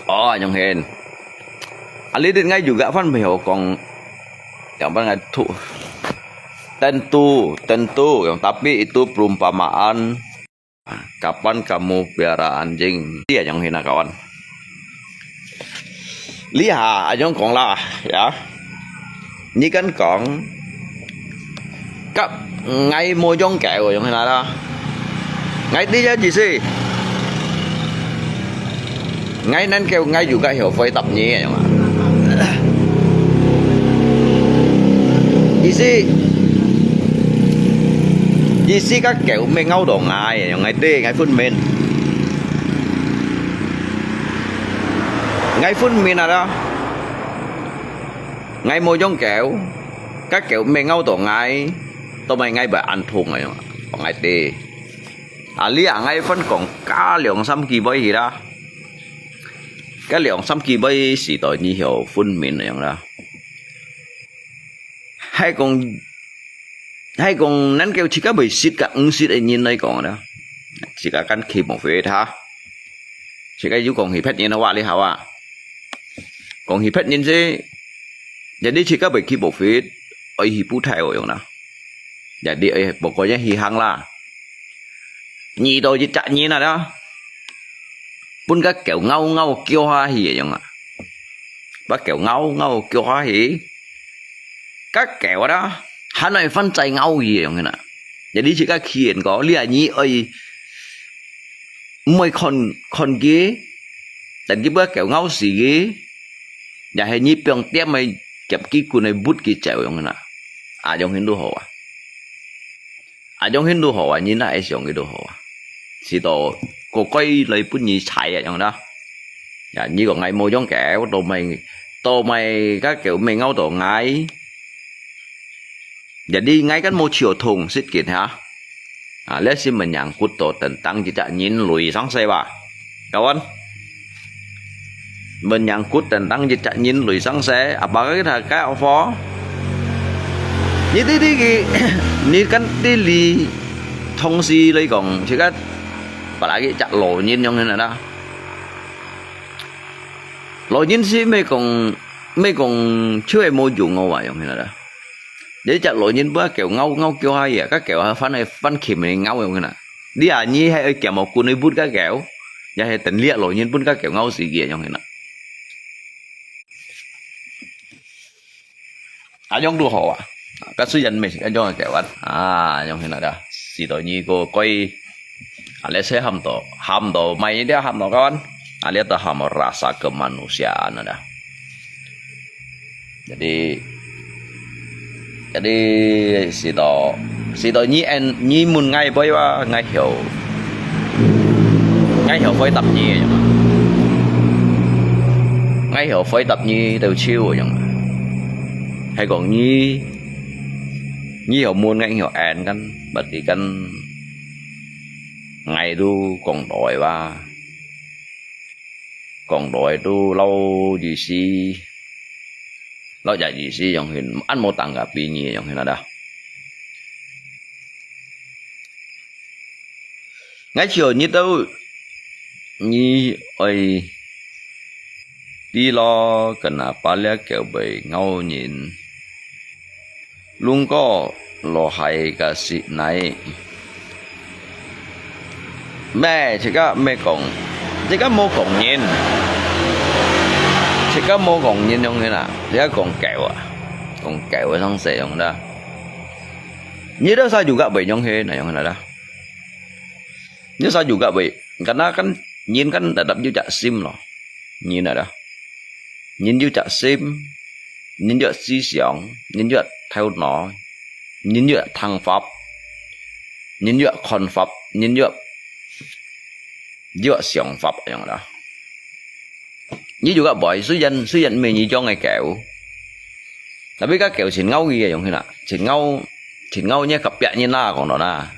哦，永賢，啊，你哋愛juga番朋友講，yang番ngai thu. Tentu, tentu, yang tapi itu perumpamaan. Kapan kamu piara anjing? Iya, yang hina kawan. Lihat, ayong kong lah, ya. Ni kan kong, kap ngai mo jong keo, ayong hina lah. Ngai ti ya ji si. Ngai nan keo ngai juga hio foi tap ni, ayong ah. Ji si, ji si ka keo me ngau do ngai, ayong ngai ti, ngai phun min. Ngai phun min ada. Ngai mo jong keo, ka keo me ngau to ngai, to mai ngai bai an thung ngai, ngai ti. Ali a ngai phun kong ka liang sam ki bai hi la. Ka liang sam ki bai si to ni hio phun min yang la. Hai kong Hai kong nan keo chika bai sit ka ung sit e nyin nai kong da. Chika kan khi mo fe tha. Chika yu kong hi phet nyin wa li ha wa. Kong hi phet nyin se. Jadi chika bai khi mo fe. Oi hi pu thai o yong na. Jadi oi bo ko ya hi hang la. Nyi do ji cha nyin na da. Pun ka keo ngau ngau kio ha hi yong a. Ba keo ngau ngau kio ha hi. Ka keo da, han ai phan chai ngau yi yong hina. Jadi chika khien ko, lia nyi ai, mui khon, khon ki, dan ki bua keo ngau si ki, ya he nyi piong tiam ai, kiap ki kun ai but ki cheo yong hina. A yong hin du ho a. A yong hin du ho a, nyi na ai siong ki du ho a. Si to, ko koi lai pun nyi chai a yong da. Ya, nyi ko ngai mo yong keo, to mai, to mai ka keo me ngau to ngai. Jadi ngai kan mo chiu thung sit kin ha. A, le si menyangkut to tentang jijak nyin lui sang se ba. Kawan. Menyangkut tentang jijak nyin lui sang se, apa ka kita ka ofo? Nyi ti ti ki, nyi kan ti li thong si lai kong, chika, apalagi jak lo nyin yong hina da. Lo nyin si me kong, me kong chiu ai mo yung o wa yong hina da. Jadi jak lo nyin bua keo ngau ngau keo ha ya, ka keo ha phan ai phan khim ai ngau yong hina. Dia nyi hai ai kiam mo kun ai but ka keo, ya hai ten lia lo nyin pun ka keo ngau si ki yong hina. A yong du ho a. Ka su yan me si ka yong keo an. A yong hina da. Si to nyi ko koi. A le se ham to, ham to mai dia ham to kawan. A le to ham rasa kemanusiaan da. Jadi, jadi si to, si to nyi en, nyi mun ngai boi wa ngai hio. Ngai hio foi tap nyi. Ngai hio foi tap nyi teu chiu yang. Hai kong nyi, nyi hio mun ngai hio en kan, bat ki kan ngai du kong doi wa. Kong doi du lau ji si. Lau ya ji si yong hin, an mo tang ka pi nyi yong hin ada. Ngai chiu nyi tau, 你愛知咯，kenapa這狗會咬人。Lungko lohai ka si nai. 咩？自家咩講？自家無講人，自家無講人樣个啦，自家講狗啊，講狗啊，上世樣啦。你都sa juga會樣个，那樣啦啦。你sa juga會，karena kan人kan tetap juga sim咯，人啊啦。 人有隻心，人有思想，人有頭腦，人有聽法，人有看法，人有，有想法樣啦。你juga會，雖然，雖然毋係你養个狗，tapi該狗盡咬佢个樣啦，盡咬，盡咬你隔壁人啦，講到啦，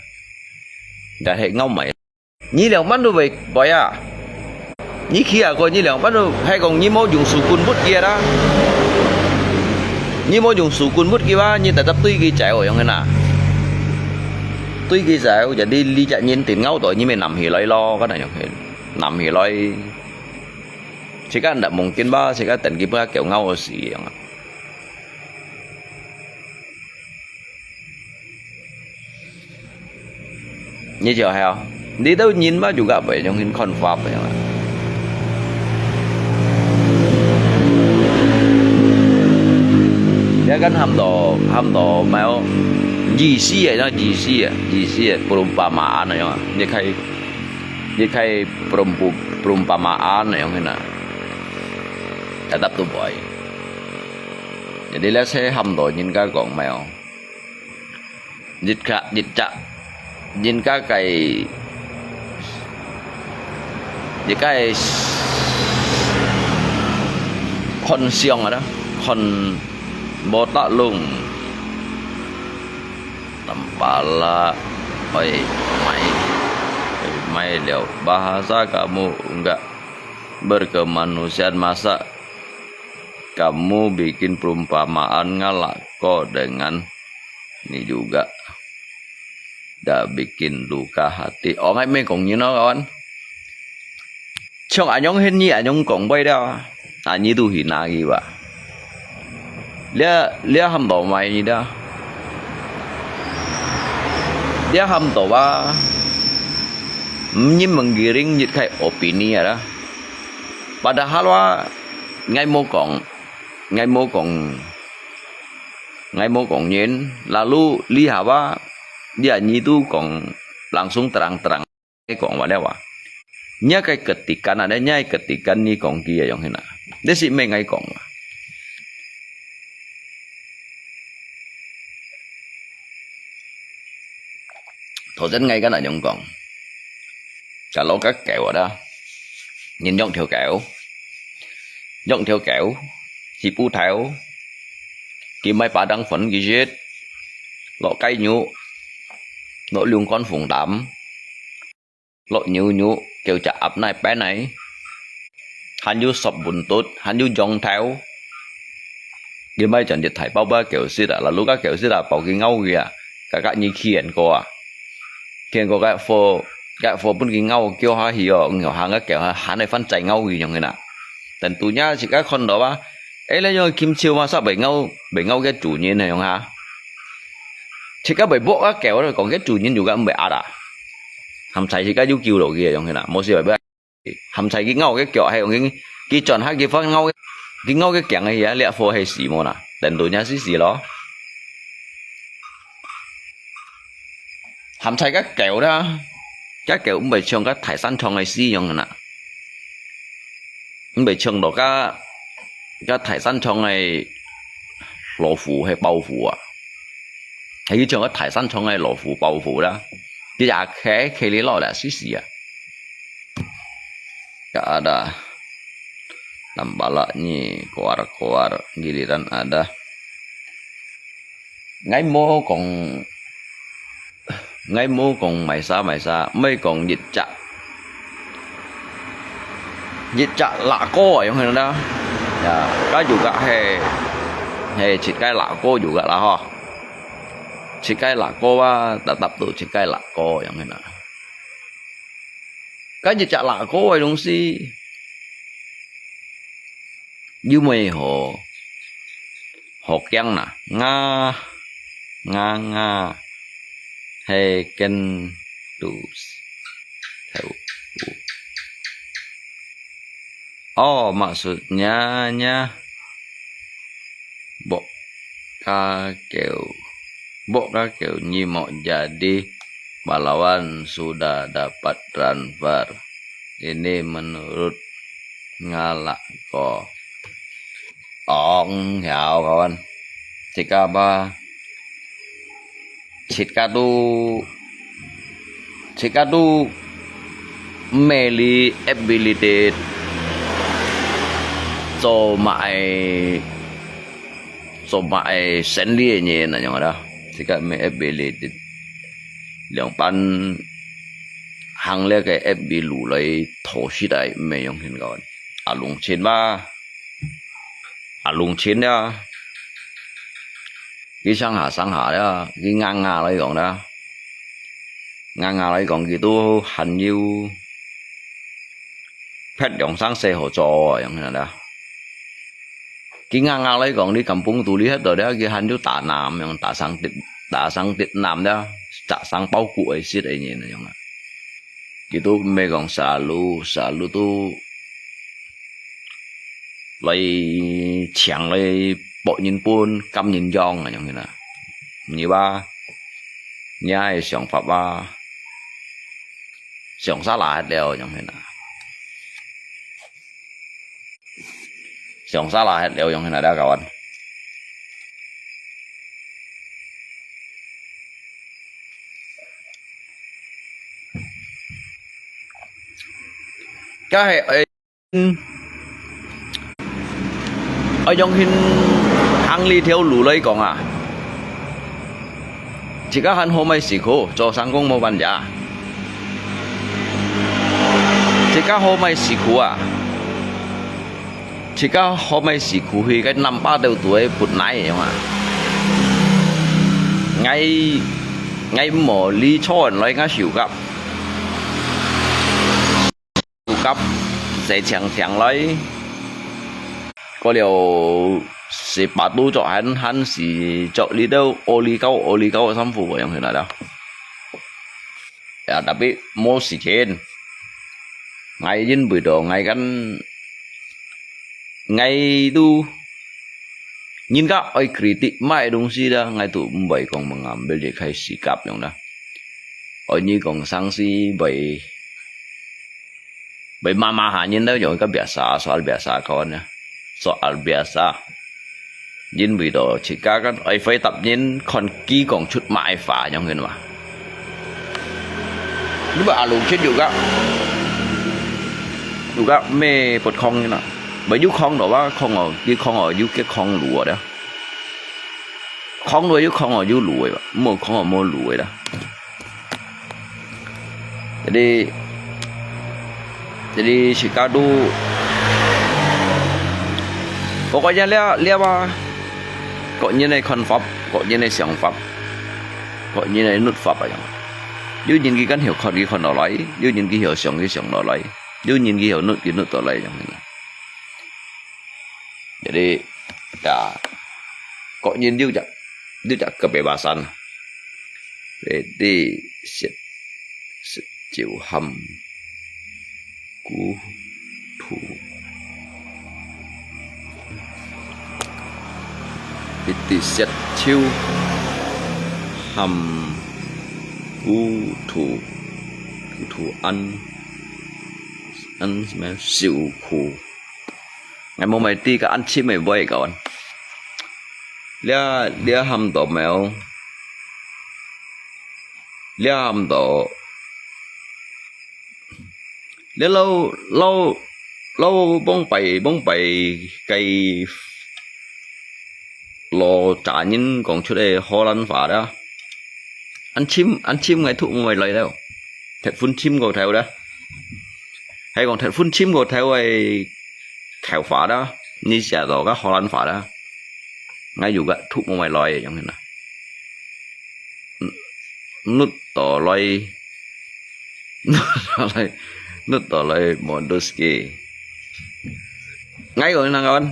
但係咬埋。 你兩班都會，會啊？你企下過，你兩班都，係講你無用手棍㧒佢啦？你無用手棍㧒佢哇？你tetap追佢走樣个啦？追佢走，jadi這隻人定咬到，你咪攬起來咯，該樣係攬起來。自家毋得mungkin吧，自家等佢分狗咬死樣啊。 你就係啊，你都人嘛juga會用人看法个嘛。你kan喊到，喊到，mau意思啊，意思啊，意思啊，perumpamaan啊，你可以，你可以perumpu-，perumpamaan啊，樣个啦。Tetap都會。Jadi let's say喊到人家講，mau。 日卡，日卡，人家个，人家个看相啊啦，看無得弄。Tampala, oi, mai, oi, mai liao. Bahasa kamu enggak berkemanusiaan, masa kamu bikin perumpamaan ngalako dengan ni juga. Dah bikin luka hati. Ôi, ngai mê kông nhi nó kawan. Chong anyong hen nhi anyong kông bai dah. Anyi tu hi na gi ba. Lia, lia ham to mai nhi dah. Lia ham to ba. Nyi menggiring yit khai opini ada. Padahal wa ngai mô kông, ngai mô kông, ngai mô kông nyin, lalu li haba, dia nyi tu kông langsung terang-terang kông wa leo wa. Nya kai ketikan ada, nya ketikan nyi kông kia yong hina. Dia si mê ngai kông wa. Thổ dân ngai kan anyong kông. Kalau ka kèo ada. Nyin yong thiu kèo. Yong thiu kèo. Si pu thèo. Ki mai pa dang phun ki yết. Lo kai nyu. Lo liung kon phung tam. Lo nyu nyu. Kêu cha ap nai pen nai. Han yu sop bun tut. Han yu yong thèo. Ki mai chon yết thai pao ba kèo sit a. Lalu ka kèo sit a pao ki ngau ki a. Ka ka nyi khiên ko a. Khiên ko ka pho, ka pho bun ki ngau kêu ha hi yo. Ngau ha nga kèo ha. Han nai phan chai ngau ki yong hina. Tentu nya si ka khon do ba. Ê, lẽ yong kim chiu ma sa bai ngau, bai ngau cái chủ nhân này yong ha. Chỉ có bai bốc cái kèo đó, còn cái chủ nhân juga bai ada. Hàm sai chỉ có yu kiu lo kia yong hina. Mô si bai bai. Hàm sai cái ngau cái kèo hay yong cái, cái chọn ha cái phan ngau, cái ngau cái kèng hay ya, lẽ pho hay si mô na. Tentu nya si si lo. Hàm sai cái kèo đó. Cái kèo cũng bai chong cái thải sanh chong hay si yong hina. Bai chong lo ka, ka thải sanh chong ngai lo fu hay bao fu a. Hay ki chong ka thải sanh chong ngai lo fu bao fu da. Ki ya khe, khe li lo da si si a. Ka ada. Nambala ni koar koar giliran ada. Ngai mo kong Ngai mô kông mai sa mai sa, mê kông yit chak. Yit chak lạ cô à, yong hên đó. Ya, ka juga he, he chit kai lạ cô juga là ho. Chit kai lạ cô ba, ta tap tu chit kai lạ cô yong hên đó. 該一隻拉高个東西，又毋好，好驚啦，啊，啊，啊，係跟肚頭。哦，maksudnya nya, bok ka kêu, bok ka kêu nyi mok jadi pahlawan sudah dapat transfer. Ini menurut ngalak ko. Ong hiao kawan. Jika ba, jika tu, jika tu meli ability 做買 做買生理个人啊，樣啦，自家毋係F B里兩班行這个F B路來討食个，毋係樣形个。阿龍親吧，阿龍親呀，佢上下上下呀，佢硬硬來講啦，硬硬來講，佢都還有別樣生事好做啊，樣形啦。 佢硬硬來講，你kampung肚裡歇到了，佢還有打南樣，打生滴，打生滴南了，打生包谷个食个人樣啊。佢都毋係講selalu，selalu都來搶來博人本，甘人用啊樣啦。你話，你个想法啊，想salah了樣啦。 想salah了樣形啦，這kawan。該係愛，愛樣形行這條路來講啊。 自家還好買西苦，做生工無辦法。自家好買西苦啊！自家好買西苦去个南巴兜肚个不耐樣啊！𠊎，𠊎無理錯人來𠊎手甲，手甲洗淨淨來。 過了十八度著還，還係著這兜屙哩溝屙哩溝个衫褲樣形啦。呀，tapi無時間。𠊎因為到𠊎kan，𠊎都，人家愛kritik麼个東西啦，𠊎都毋會講mengambil一開始甲樣啦。愛你講生死會 會罵罵下人兜樣个biasa，soal biasa kawan啊，soal biasa。因為到自家kan愛回答人，看佢講出麼个話樣形嘛。你話阿龍親有个，有个咩不空个啦？毋係有空到啊，空哦，佢空哦，有个空路啊，空到有空哦，有路个吧，無空哦，無路个啦。 Jadi，jadi自家都，pokoknya這，這啊，個人个看法，個人个想法，個人个律法啊樣。有人佢kan曉看，佢看到來；有人佢曉想，佢想到來；有人佢曉律，佢律到來樣。 Jadi，ya，各人有隻，有隻kebebasan。Jadi，食，食酒和糊塗。Jadi，食酒和糊塗，糊塗ăn，ăn什麼？受苦。 𠊎無買知个恁深个位个。這，這喊到無？這喊到，這老，老，老往擺，往擺个老早人講出个荷蘭話啦。恁深，恁深个讀無來了，忒分深過頭啦。 係講忒分深過頭个頭髮啦，你寫到个荷蘭話啦，𠊎有个讀無來个樣形啦。嗯，錄到來，錄到來， Nut to loi modus ke. Ngai ko nang kawan.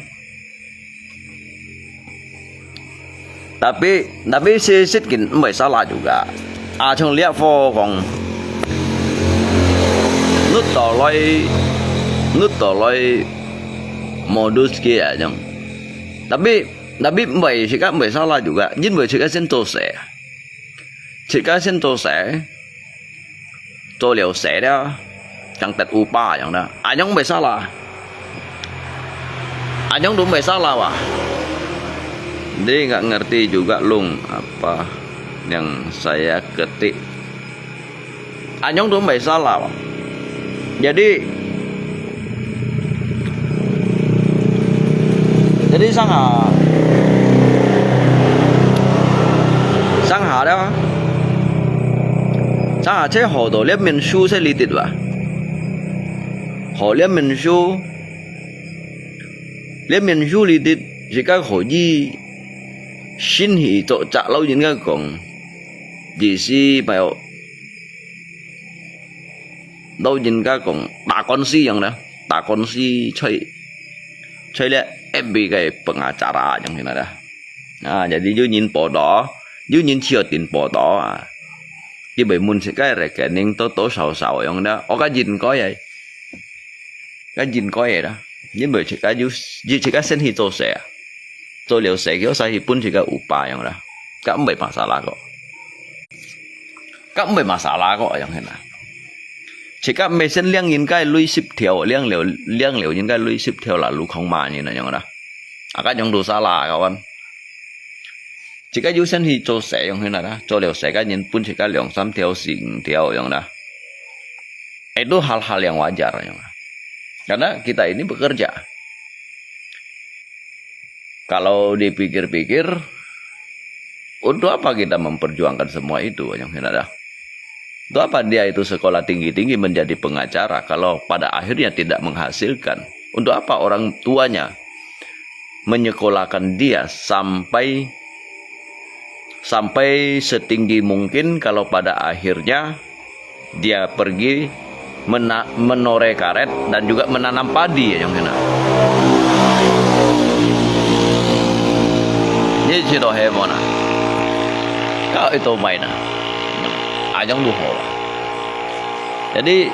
Tapi, tapi si Sitkin mbai salah juga. A chong liak fo kong. Nut to loi, nut to loi modus ke a chong. Tapi, tapi mbai si ka mbai salah juga. Jin mbai si ka sen to se. Si ka sen to se. 做了事了，正得upah yang dah. Anyong mbai salah. Anyong tu mbai salah wah. Dia nggak ngerti juga Lung apa yang saya ketik. Anyong tu mbai salah wah. Jadi Jadi 上下，上下了，上下這好多連綿書這裡的吧，好連綿書，連綿書裡的，自家可以先去做隻老人家講，意思沒有，老人家講打官司樣呢，打官司在 在這F B个pengacara yang hina dah. Ah, jadi有人報導，有人去定報導啊。佢會問自家rekening多多少少樣dah，我个應該个，个應該个啦。因為自家有，自家先去做事啊，做了事，佢先去分自家upah樣啦，个毋係masalah kok。个毋係masalah kok yang hina。自家毋係先領人家鐳十條，領了，領了人家鐳十條啦，路空罵人啊樣啦。 啊，該樣都salah kawan。自家有先去做事樣hina dah，做了事个人分自家兩三條、四五條樣dah。Itu hal-hal yang wajar yang. Karena kita ini bekerja. Kalau dipikir-pikir, untuk apa kita memperjuangkan semua itu yang hina dah? Untuk apa dia itu sekolah tinggi-tinggi menjadi pengacara kalau pada akhirnya tidak menghasilkan? Untuk apa orang tuanya menyekolahkan dia sampai, sampai setinggi mungkin kalau pada akhirnya dia pergi mena-, menoreh karet dan juga menanam padi yang hina. Ni cerita hebat nah. Kau itu main nah. Ajang luho. Jadi,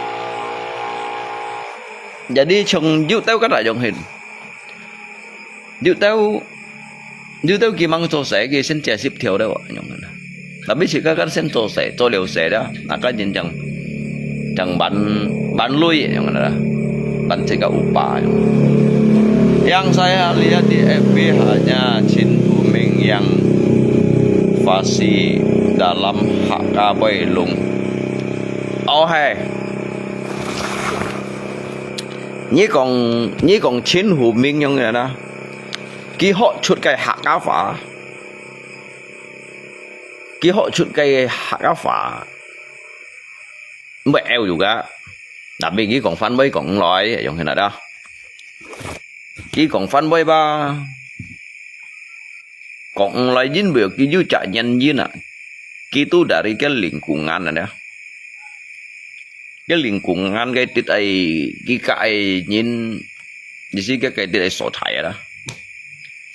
jadi chong yu tau kata yang hin. Yu tau, yu tau佢吂做事，佢先接十條了，樣啦。Tapi自家个先做事，做了事了，啊，个人正，正還，還鐳樣啦，還自家upah樣。Yang saya lihat di F B hanya Chin Hu Ming yang fasih dalam hak kaboi lung. Oh, hai. 你講，你講Chin Hu Ming樣个啦，佢學出个客家話，佢學出个客家話，毋會拗有个，tapi佢講番話講毋來，樣个啦，佢講番話吧，講毋來，因為佢有隻原因啊，佢都dari个lingkungan啊。 个lingkungan个地个，佢个个人，意思个个地个所在啊啦。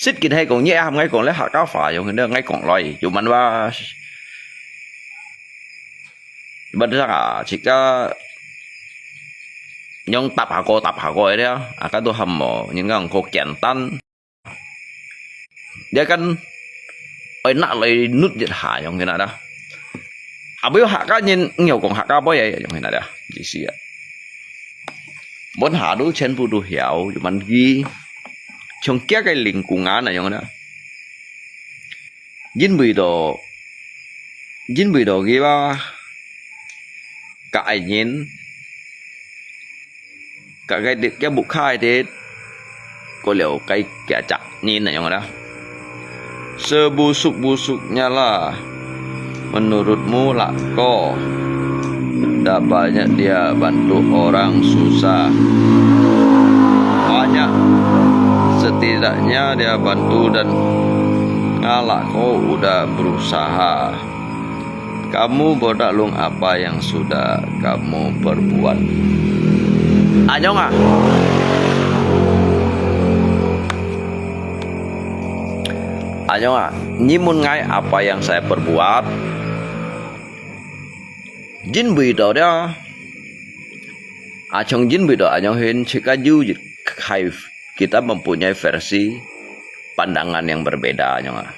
實際係講，你喊𠊎講咧客家話，用个𠊎講來，有問話，問啥啊？自家用答下个答下个个咧，啊，个都喊無，人家講个簡單。 Dia kan愛拿來nut一下樣个啦。啊，毋要客家人，毋要講客家話个樣个啦，意思啊。Mun下都全部都曉，有問題，從佢个lingkungan啊樣啦。因為到，因為到佢話，个人，个个个屋下个，過了个个隻人啊樣啦。Sebusuk-busuknya lah, menurutmu lah ko, dah banyak dia bantu orang susah. Banyak, setidaknya dia bantu dan ngalak ko udah berusaha. Kamu bodak lung apa yang sudah kamu perbuat? 阿勇啊，阿勇啊，你問𠊎apa yang saya perbuat？因為到了，啊，從因為到阿勇hin，自家有一開，kita mempunyai versi pandangan yang berbeda，阿勇啊。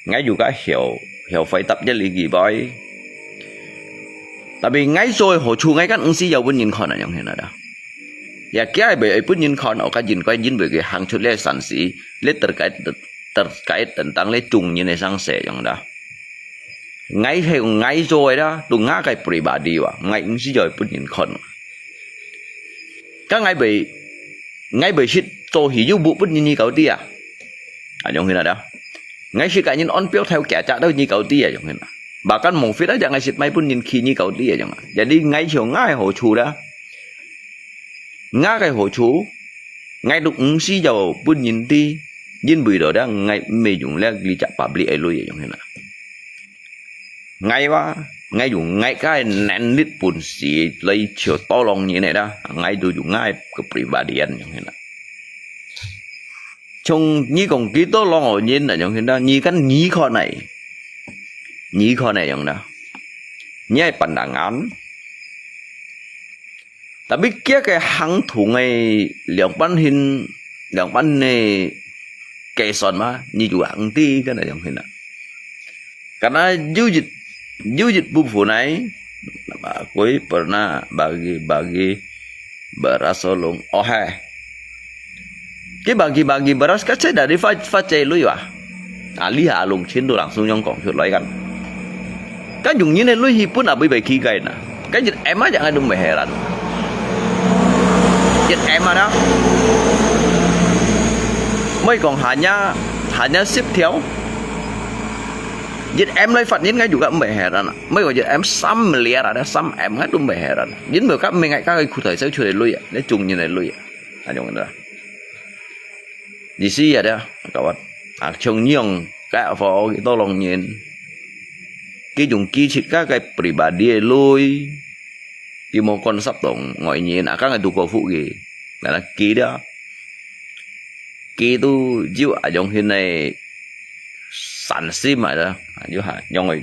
𠊎有个後，後悔答一哩機會。Tapi𠊎做个好處，𠊎kan毋使要分人看啊，樣形啊。Ya，佢係愛分人看，哦，个人个因為佢行出來善事，來terkait，terkait tentang來眾人个生死樣啦。𠊎係𠊎做个啦，都𠊎个pribadi哇，𠊎毋使要分人看。 該𠊎會，𠊎會識做戲又不分人你搞知啊。啊，樣形啊，𠊎識个人安標頭假假到你搞知啊，樣形啊。Bahkan無fit啊，𠊎識買分人氣你搞知啊，樣啊。Jadi𠊎想𠊎个好處啦，𠊎个好處，𠊎都毋使要分人知，因為到啦，𠊎毋係用了你隻public个鐳啊，樣形啊。 𠊎哇，𠊎用𠊎个能力本事來去tolong人个啦，𠊎都用𠊎个pribadi樣形啦。像你講幾多tolong人啊，樣形啦，你kan你看來，你看來樣啦，你係pandangan。Tapi佢个行動个兩半形，兩半个計算嘛，你就行知个那樣形啦。 Karena有一，有一部分呢，aku pernah bagi-bagi beras tolong。哦，係。佢bagi-bagi beras，該係dari發，發仔鐳啊。啊，這下弄清楚，langsung樣講出來kan。該用人个鐳去分啊，會被欺負呢。 該一M啊，𠊎都毋會heran。一M啊啦，莫講hanya，hanya十條，一M來罰人，𠊎就較毋會heran啊。莫講一M，三miliar啊，三M𠊎都毋會heran。因為較毋係𠊎个褲袋走出來鐳啊，你眾人个鐳啊，恁樣啦。 意思啊，對啊，kawan。啊，像樣，該火tolong人，佢用佢自家个pribadi个鐳，佢無關涉到外人，啊，剛才都過付佢，那佢啦，佢都有啊，用佢个善心啊，對啊，有下，用个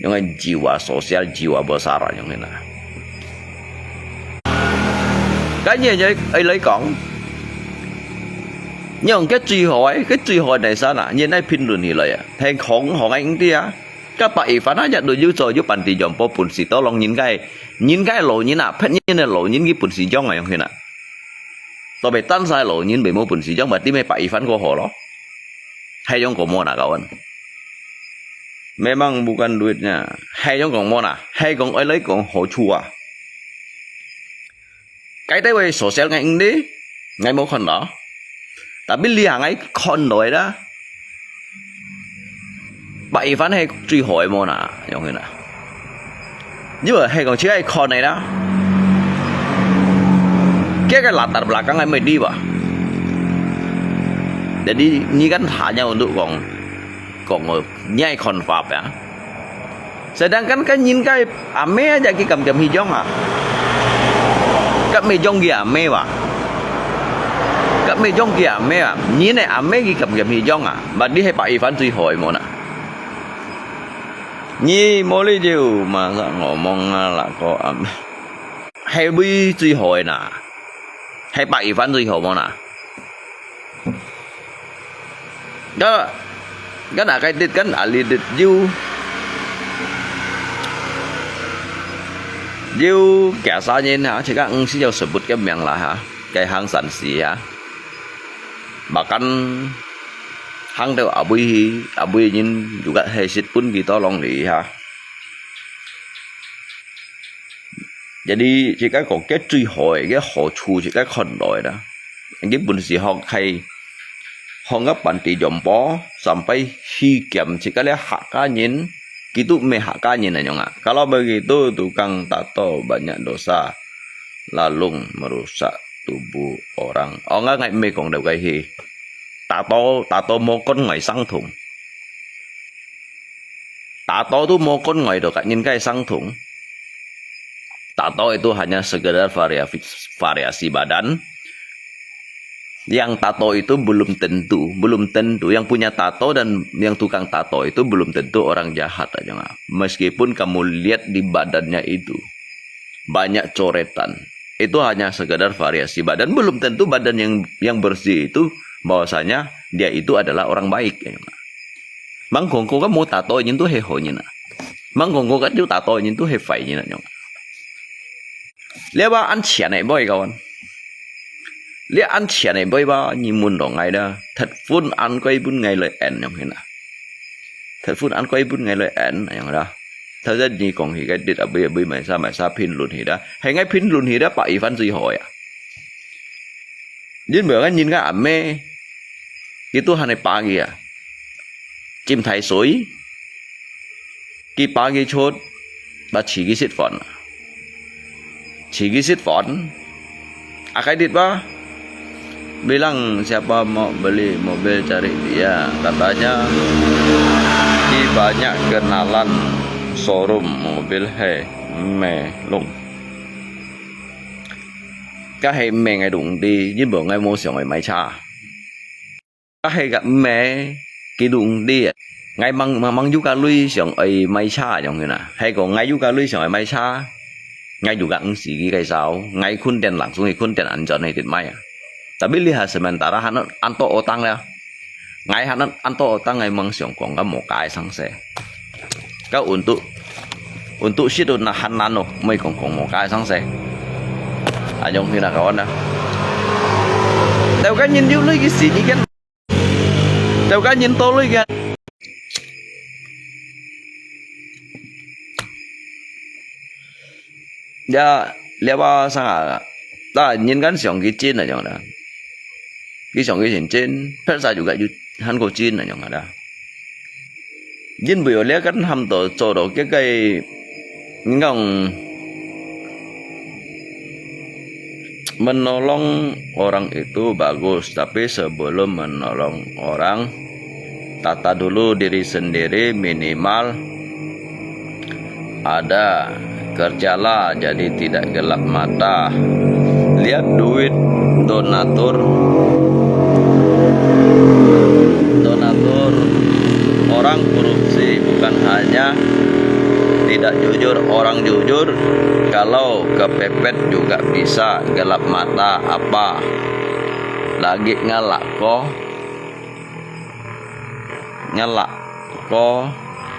用个jiwa sosial、jiwa besar啊，用个啦。該你愛，愛來講，你用个最好个，个最好个第三啊，你來評論起來啊，聽講講个應對啊，該白一番啊，也都有做，有半點用，無本事，tolong人个，人个老人啊，別人个老人个本事用啊，用个啦。都被單晒老人，被無本事用，嘛，點解白一番過好咯？還用過麼哪个問？ Memang bukan duitnya。係樣講麼啦？係講愛來講好處啊。該單位所寫个應對，𠊎無看到。Tapi這下𠊎看到个啦，白一番係最好个麼啦，樣个啦。 因為係講自家看个啦，佢个latar belakang係乜理哇。Jadi你kan hanya untuk講，講哦，你个看法呀。Sedangkan kan人个阿姆啊，佢敢敢去用啊？敢會用佢阿姆哇？敢會用佢阿姆啊？人个阿姆佢敢敢去用啊？Berarti係白一番最好个麼啦。 你無理由，masa ngomong啊，lako am。係會最好个啦，係白一番最好無啦？該，該哪个dit，該哪里dit，有，有幾儕人哈，自家毋使要sebut个名啦哈，該行善事哈。Bahkan 行到阿尾去，阿尾人又个係識分佢tolong你哈。Jadi，自家講个最好个，个好處自家看到个啦。佢本事學係，學个bản地用波，sampai去兼自家个客家人，佢都毋係客家人恁樣啊。Kalau begitu tukang tato banyak dosa, lalu merusak tubuh orang。哦，𠊎，𠊎毋係講到該去。 Tato，tato無關愛生痛。Tato都無關愛到人个生痛。Tato itu hanya sekedar variasi, variasi badan. Yang tato itu belum tentu, belum tentu. Yang punya tato dan yang tukang tato itu belum tentu orang jahat, Ajong. Meskipun kamu lihat di badannya itu banyak coretan, itu hanya sekedar variasi badan. Belum tentu badan yang yang bersih itu bahwasanya dia itu adalah orang baik, Ajong. Mang kong ko ka mo tato nyin tu he ho nyin a. Mang kong ko ka ju tato nyin tu he fai nyin a nyong. Lia ba an chian e boy kawan. Lia an chian e boy ba nyi mun dong ngai da. Thật vun an koi bun ngai loi en nyong hina. Thật vun an koi bun ngai loi en nyong da. Thật ra nyi kong hi cái dit a bui a bui mai sa mai sa phin lun hi da. He ngai phin lun hi da pa i fan zui ho ya. Yin bơ ngan nyin ka ame. Ki tu han e pa ki a. Chim thai sui. Ki pa ki chot. Ba chi ki sit fon. Chi ki sit fon. A kai dit ba. Bilang siapa mau beli mobil cari dia. Katanya ki banyak kenalan showroom mobil he. Me lung. Ka he me ngai dong di, yin bơ ngai mo siang oi mai cha. Ka he ka me ki dong di. Ngai mang mang mang yu ka lui siang oi mai cha yong hina. He ko ngai yu ka lui siang oi mai cha. Ngai yu ka ng si ki kai sao. Ngai khun den lang sung i khun den an jon he dit mai a. Tapi lihat sementara han an to otang le. Ngai han an to otang ngai mang siang kong ka mo kai sang se. Ka untuk untuk sit na han nan no, mai kong kong mo kai sang se. Ayong hina kawan na. Tau ka nyin yu lui ki si ni kan. Tau ka nyin to lui kan. Ya, lia ba sang a. Ta nyin kan siang ki chin a yong na. Ki siang ki chin chin, pet sa juga yu han ko chin a yong na. Yin bui lia kan ham to cho do ke kai ngong menolong orang itu bagus, tapi sebelum menolong orang, tata dulu diri sendiri minimal ada kerjalah jadi tidak gelap mata. Lihat duit donatur, donatur, orang korupsi bukan hanya tidak jujur, orang jujur kalau kepepet juga bisa gelap mata apa lagi ngalak ko ngalak ko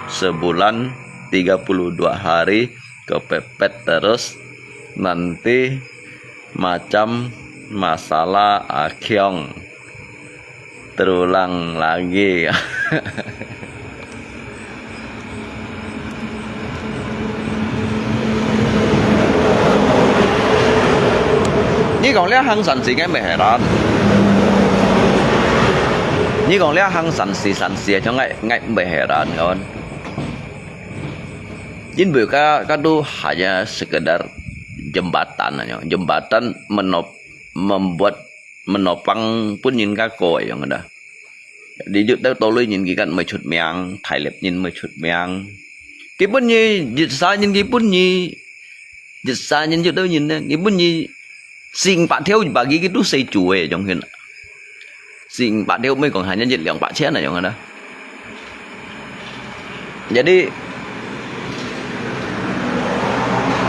sebulan tiga puluh dua hari kepepet terus nanti macam masalah akhirnya terulang lagi.你講這行神事，𠊎毋係人。你講這行神事，神事，像𠊎，𠊎毋係人，kawan. 因為佢，佢都hanya sekedar jembatan aja. Jembatan menop-, membuat menopang pun nyin ka ko yang ada. Di juk tau toloi nyin ki kan mai chut miang, thai lep nyin mai chut miang. Ki pun nyi, jit sa nyin ki pun nyi, jit sa nyin juk tau nyin ne, ki pun nyi sing pa theo bagi ki tu sei chu e jong hin. Sing pa theo mai kong hanya jit liang pa chen na jong ada. Jadi,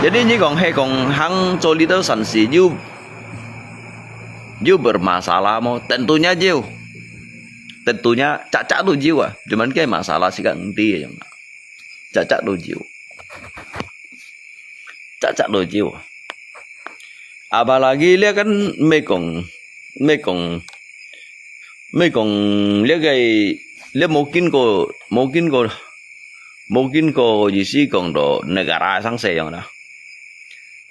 jadi nyi kong he kong hang cho li tau san si yu Yu bermasalah mo, tentunya yu. Tentunya cak-cak tu yu ah. Cuman ke masalah si kak ngerti aja. Cak-cak tu yu. Cak-cak tu yu. Apalagi lia kan mekong, mekong, mekong lia kai, lia mungkin ko, mungkin ko, mungkin ko isi kong do negara sang se yang dah.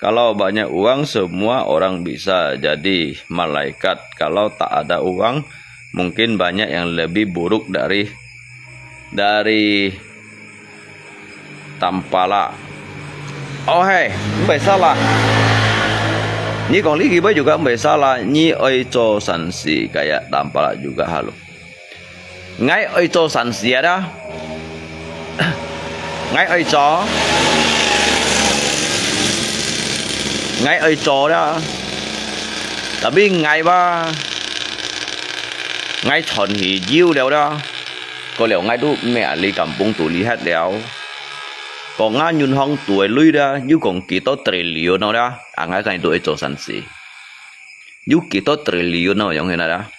Kalau banyak uang, semua orang bisa jadi malaikat. Kalau tak ada uang, mungkin banyak yang lebih buruk dari, dari tampala. Oh, hey, 毋會salah. 你講呢句話就講毋會salah，你愛做善事，kaya tampala juga halo. Ngai oi cho san sia da. Ngai oi cho. ，𠊎愛做了，tapi𠊎吧，𠊎賺去有了了，過了𠊎都毋係啊，你敢幫助你忒了。講啊，銀行肚个鐳了，又講幾多triliun了，啊，𠊎看你都愛做生意，有幾多triliun了，用起來了。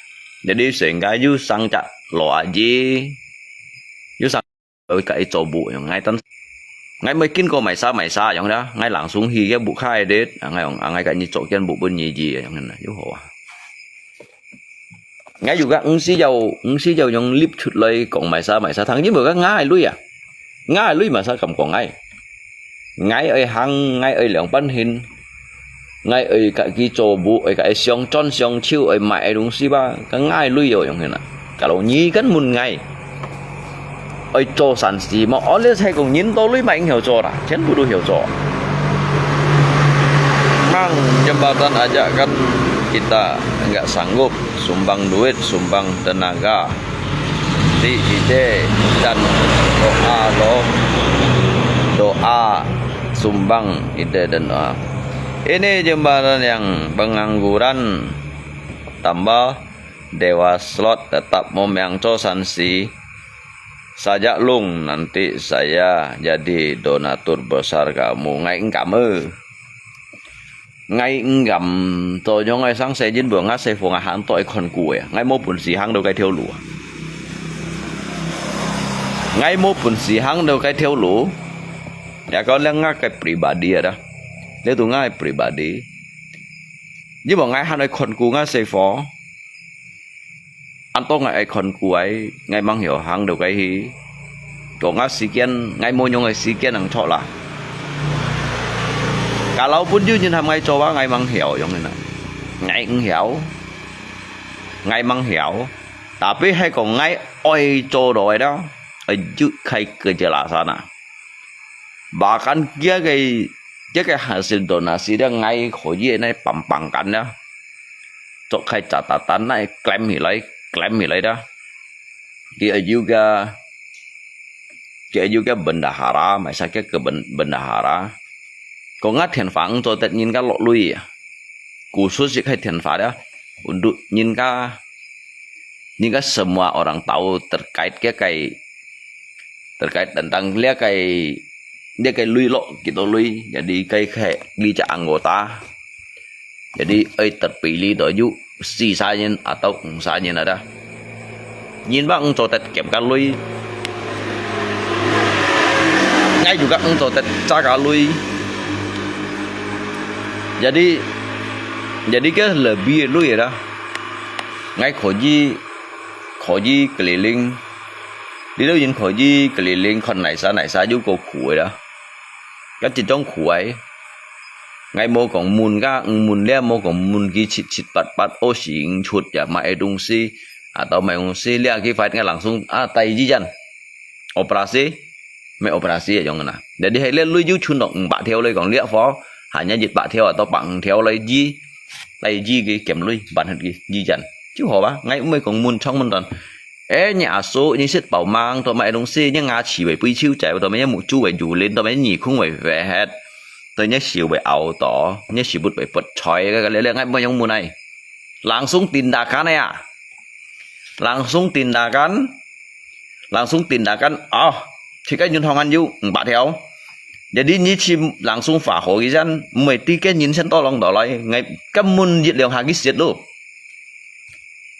Jadi sehingga又生隻老阿姨，又生 愛甲佢做屋樣，𠊎當，𠊎毋會經過買啥買啥樣啦，𠊎langsung去个屋下个咧，啊，𠊎用，啊，𠊎甲你做間屋分你住樣啦，又好啊。𠊎又个毋需要，毋需要用力出來講買啥買啥，通因為个𠊎个鐳啊，𠊎个鐳買啥敢講𠊎，𠊎愛行，𠊎愛兩半天。 𠊎愛家己做屋，愛家己想轉想手，愛買个東西吧，該𠊎个鐳有用个啦。Kalau你敢問𠊎，愛做生意無？Always係講人多鐳嘛，應曉做啦，全部都曉做。Mang jembatan aja kan kita enggak sanggup sumbang duit, sumbang tenaga. Di ide dan doa lo, doa sumbang ide dan doa. Ini jembatan yang pengangguran tambah dewa slot tetap memeang cho sansi. Sajak lung nanti saya jadi donatur besar kamu. Ngai engkam e. Ngai engkam to nyong ai sang se jin bo nga se fo nga hang to ai khon ku e. Ngai mo pun si hang do kai theo lu. Ngai mo pun si hang do kai theo lu. Ya kau leng nga kai pribadi ada. Dia tu ngai pribadi. Ji bo ngai han ai khon ku nga se fo. An to ngai ai khon ku ai, ngai mang hio hang do kai hi. Ko nga si kian, ngai mo nyong ai si kian ang chok la. Kalau pun ju nyin ham ngai cho wa ngai mang hio yong na. Ngai ng hio. Ngai mang hio. Tapi hai ko ngai oi cho do ai da. Ai ju khai kejelasan na. Bahkan kia kai, kia kai hasil donasi dia ngai ko ye nai pampang kan ya. Cho khai catatan nai klem hi lai, klem hi lai da. Kia juga, kia juga bendahara, masa kia ke ben-, bendahara. Ko nga thian fang cho tet nyin ka lok lui ya. Khusus si khai thian fa dia. Untuk nyin ka, nyin ka semua orang tahu terkait kia kai terkait tentang lia kai, lia kai lui lo, kito lui. Jadi kai khai li cha anggota. Jadi ai terpilih do yu si sa nyin atau ng sa nyin ada. Nyin ba ng cho tet kem ka lui. Ngai juga ng cho tet cha ka lui. Jadi, jadi ke lebih lui ada. Ngai ko ji, ko ji keliling. Đi đâu yên khỏi gì, cái liên khỏi này sao này sao, dù có khổ đó. Cái chỉ trong khổ ấy. Ngai mô còn mun ka, mun lia mô còn mun ki chit chit pat pat, ô si ng chut ya, mà ai đông si, à, tao mà đông si, lia ki phải ngai lăng sung, à, tay ji chân. Operasi, mẹ operasi ya, yong na. Jadi hai lia lui yu chun dok, ng bạ theo lui còn lia phó, hanya jit bạ theo, à, tao bằng theo lui ji, tay ji ki kiểm lui, bản thân ki, ji chân. Chứ hổ ba, ngai mới còn mun trong mun tròn. Ê, nyi a su, nyi sit pau mang, to mai dong si, nyi nga chi wei pui chiu chai, to mai nyi mu chu wei ju lin, to mai nyi khung wei wei het. To nyi siu wei au to, nyi si but wei put choi, ka ka le le ngai mo yong mu nai. Langsung tindakan ya. Langsung tindakan. Langsung tindakan. Ah, chi kai nyun hong an yu, ng ba theo. Jadi nyi chi langsung fa ho ki jan, mui ti ke nyin sen to long to lai, ngai ka mun yit liang ha ki siet lo.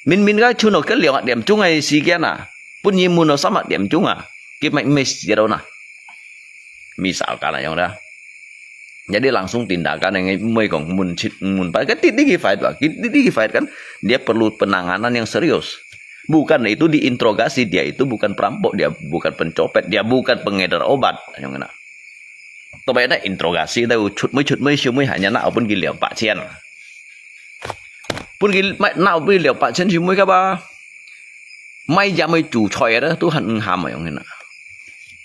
Min min ka chun no ke liang a tiam chung ai si kian a. Pun yi mun no sama tiam chung a. Ki mai mai siet lo na. Misal ka na yong da. Jadi langsung tindakan yang mui kong mun chit mun pa. Kan titik ki fight ba. Titik ki fight kan. Dia perlu penanganan yang serius. Bukan itu diinterogasi, dia itu bukan perampok, dia bukan pencopet, dia bukan pengedar obat. Yang kena. Tobay na interogasi tau chut mui chut mui siu mui hanya na pun ki liang pa chian. Pun ki mai na pun ki liang pa chian siu mui ka ba. Mai jam mui chu choi da tu han ham yang na.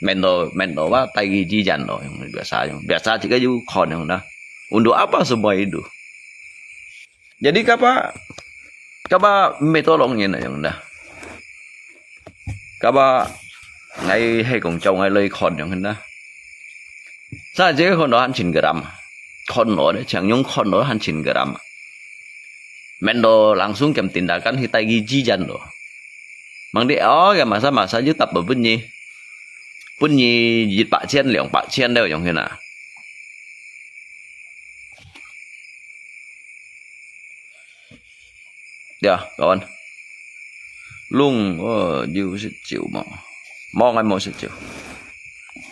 Mendo mendo ba tai ki ji jan lo yang biasa yang biasa chika yu kon yang na. Untuk apa semua itu? Jadi kapa kapa metolong yang na. Kapa ngai hai kong chau ngai loi kon yang na. Sa je kon do han chin gram. 看咯，請用看咯，還尋个啦嘛。免到langsung兼tindakan去帶佢之間咯。Mang di, oh, ya masa-masa就答分你，分你一百千、兩百千了，用去哪？Ya, kawan. Lung, oh, you食酒無？無，𠊎無食酒。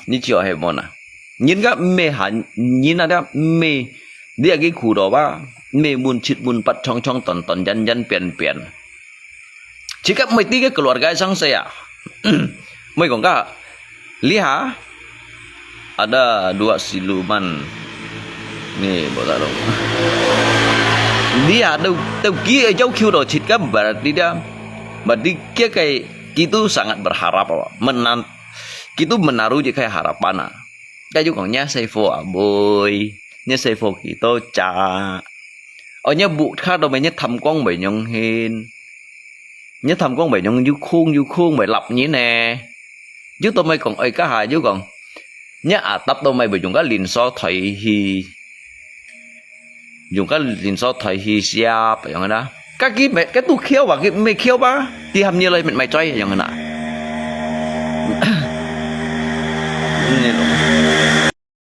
你酒係無哪？人家毋係還，人啊，這毋係，你也去苦到吧？毋係問七問八，長長短短，圓圓扁扁。自家毋係知个keluarga sang saya。毋係講个，lihat, ada dua siluman. Ni, buat tak tahu. Lihat, tu, tu, kira jauh kiu tu, cit kan berarti dia. Berarti kia kai, kita sangat berharap, awak. Menan-, kita menaruh je kai harapan, ah. Kai juga 講，你細貨啊，妹，你細貨幾多隻？哦，你屋下都無，你貪光會用hin。你貪光會用，有空有空會立人呢。有都無講，哎，家下有講，你啊，答都無會用个連鎖台去，用个連鎖台去寫，用个啦。該佢乜，該都巧啊，佢乜巧吧？佢喊你來乜買嘴，用个啦。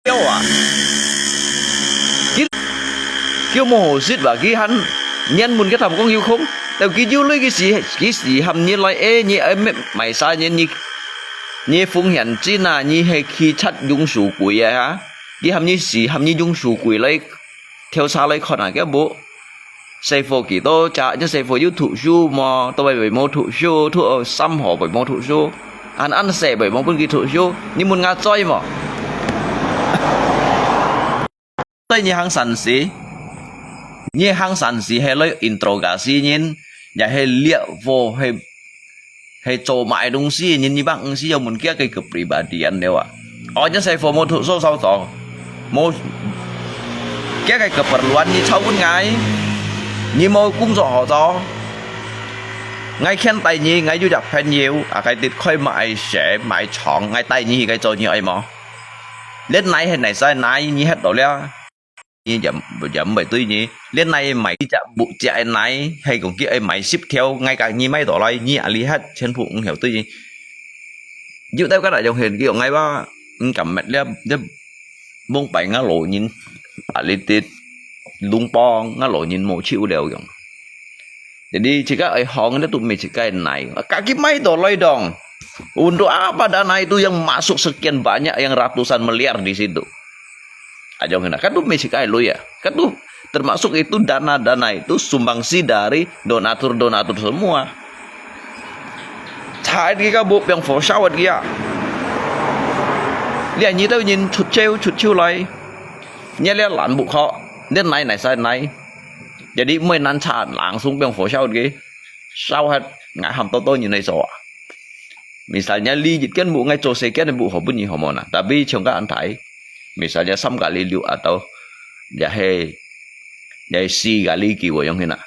有啊。佢，佢無好食吧？佢還，人問佢貪光有空，但佢有鐳，佢時，佢時喊你來，哎，你，哎，買，買啥，你，你，你風險真啊，你係去拆榕樹櫃啊，哈？佢喊你時，喊你榕樹櫃來，調查來看啊，佢無。 細貨幾多隻？你細貨有讀書無？都會，會無讀書，讀，呃，三號會無讀書，恁，恁細會無分佢讀書。你問𠊎知無？對你行山時，你行山時係來interogasi人，也係獵貨，係 係做麼个東西，人你挷東西要問佢个kepribadian了啊。哦，你細貨無讀書少做，無，佢个keperluan你抄分𠊎，你無工作好做。𠊎牽帶你，𠊎有隻朋友，啊，佢在開麼个xe，麼个廠，𠊎帶你去該做你愛無？連泥係泥晒泥，你歇到了。 你也，也毋會對你，連泥買一隻，一隻个泥，係講佢愛買十條，𠊎佮你買到來，你也厲害，全部毋曉對你。有兜个那種係，佢講𠊎話，毋敢乜了，這蒙拜𠊎老人，啊，你啲攏幫，𠊎老人無手了用。 Jadi, jika ai hong itu tu mesti kai nai. Kaki mai to loi dong. Untuk apa dana itu yang masuk sekian banyak, yang ratusan miliar di situ? Aja ngena, kan tu mesti kai lui ya. Kan tu termasuk itu dana-dana itu sumbangsi dari donatur-donatur semua. Chai di ka bu piang fo shawat kia. Lia nyi tau nyin chut cheu, chut cheu lai. Nya lia lan bu kho. Nen nai nai sai nai. Jadi, mui nan chan langsung piang fo shawat ki. Shawat ngai ham to to nyi nai so. Misalnya, li jit kan bu ngai cho se kan bu ho bu nyi ho mo na. Tapi, chong ka an thai. Misalnya, sam kali liu atau, ya he, ya he si kali ki wo yong hina.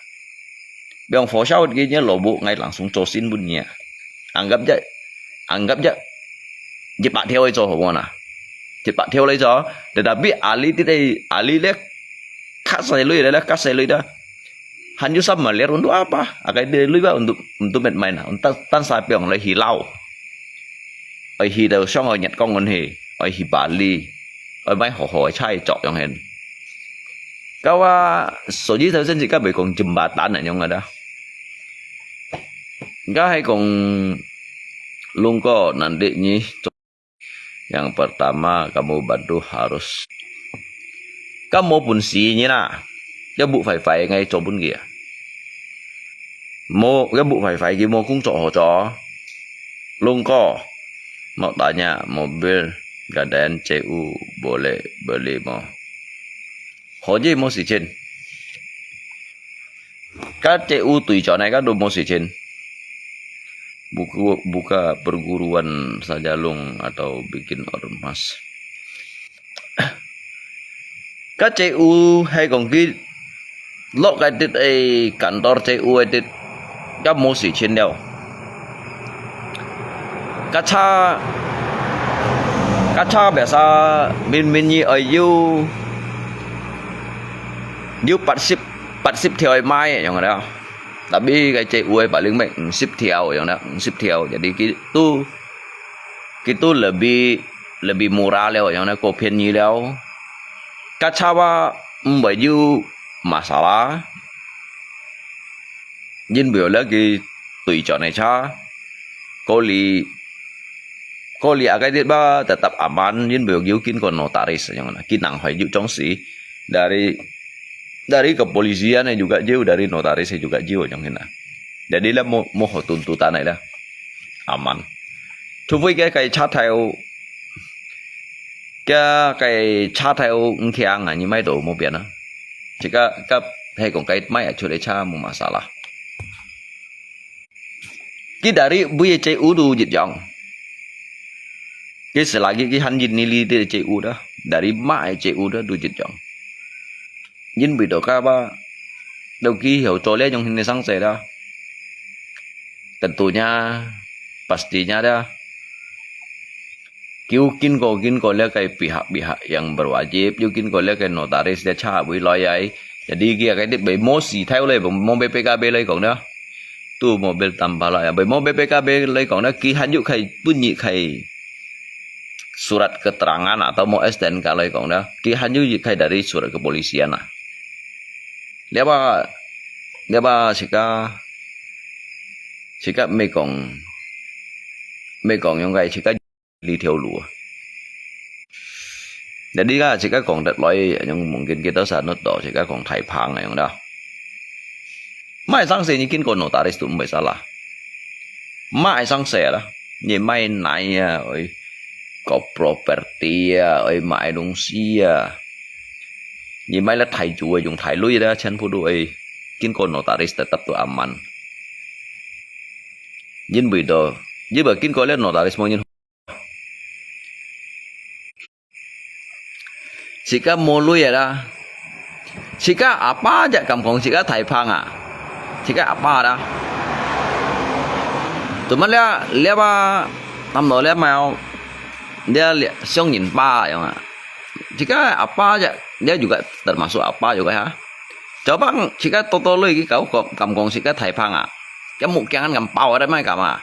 Piang fo shawat ki nya lo bu ngai langsung cho sin bu nya. Anggap ja, anggap ja, je pak theo cho ho mo na. Je pak theo lai cho. Tetapi, ali ti dai, ali le, kat sai lui le, kat sai lui da. Han yu sam malir untuk apa? Akai di lui ba untuk, untuk met mai na. Untuk tan, tan sa piang lai hi lau. Ai hi dau shong ai nyat kong ngon hi. Ai hi Bali. Ai mai ho ho chai chok yong hen. Kawa, so ji thau sen si ka bai kong jembatan na yong ada. Ka hai kong lung ko nan de ni. Yang pertama, kamu bantu harus. Kamu pun si ni na. Ya bu fai fai ngai cho bun kia. Mo, ya bu fai fai ki mo kung cho ho cho. Lung ko. Mau tanya, mobil gadaian C U boleh beli mo. Ho ji mo si chen. Ka C U tui cho nai ka do mo si chen. Buka, buka perguruan sajalung atau bikin ormas. Ka C U hai kong ki lok kai tit ai kantor C U ai tit ka mo si chen liao. Ka cha, ka cha biasa min min yi ai yu. 有八十，八十條个賣个樣个啦。Tapi該隻有个paling賣五十條樣啦，五十條。Jadi佢都，佢都lebih，lebih murah了樣啦，過便宜了。Kacau啊，毋會有masalah。因為了佢對轉个車，過哩，過哩啊，該啲吧，tetap aman，因為有經過notaris樣啦，佢能會有種事。Dari Dari kepolisian juga有，dari notaris juga有，樣形啊。Jadi lah，無，無好tuntutan个啦，aman。除非該，該車頭，該，該車頭毋強啊，你買到無變啊。這個，該，係講該賣出个車無masalah。 佢dari bui个借屋都一樣。佢selagi佢還印尼里个借屋dah，dari mak个借屋dah都一樣。因為到該吧，到佢後做這種形个生意dah，tentunya，pastinya dah，佢經過，經過這個pihak-pihak yang berwajib，又經過這個notaris，這車會來个。Jadi佢个啲無事頭咧，無，無B P K B來講dah。 Tu mobil tambah lah，ya，無B P K B來講呢，佢還有可以分你可以surat keterangan atau無S T N K來講呢，佢還有可以dari surat kepolisian啊。這吧，這吧，自家，自家毋係講，毋係講用个自家 這條路啊。Jadi啊，自家講得來，用mungkin kita sanut到，自家講大棒啊，用dah。買生意你經過notaris都毋會salah。買生意啦，你買泥啊，愛搞property啊，愛買東西啊，你買了大主啊，用大鐳啦，全部都愛經過notaris，tetap都aman。因為到，因為經過了notaris，無人 自家無鐳个啦，自家阿爸隻敢講自家大棒啊，自家阿爸啦。Cuma這，這吧，差不多這mau，這，這像人爸樣啊。自家阿爸隻，這juga termasuk阿爸juga ha。Coba自家多多鐳，佢敢講，敢講自家大棒啊。 Cái một cái ăn ngắm bao ở đây mai cả mà.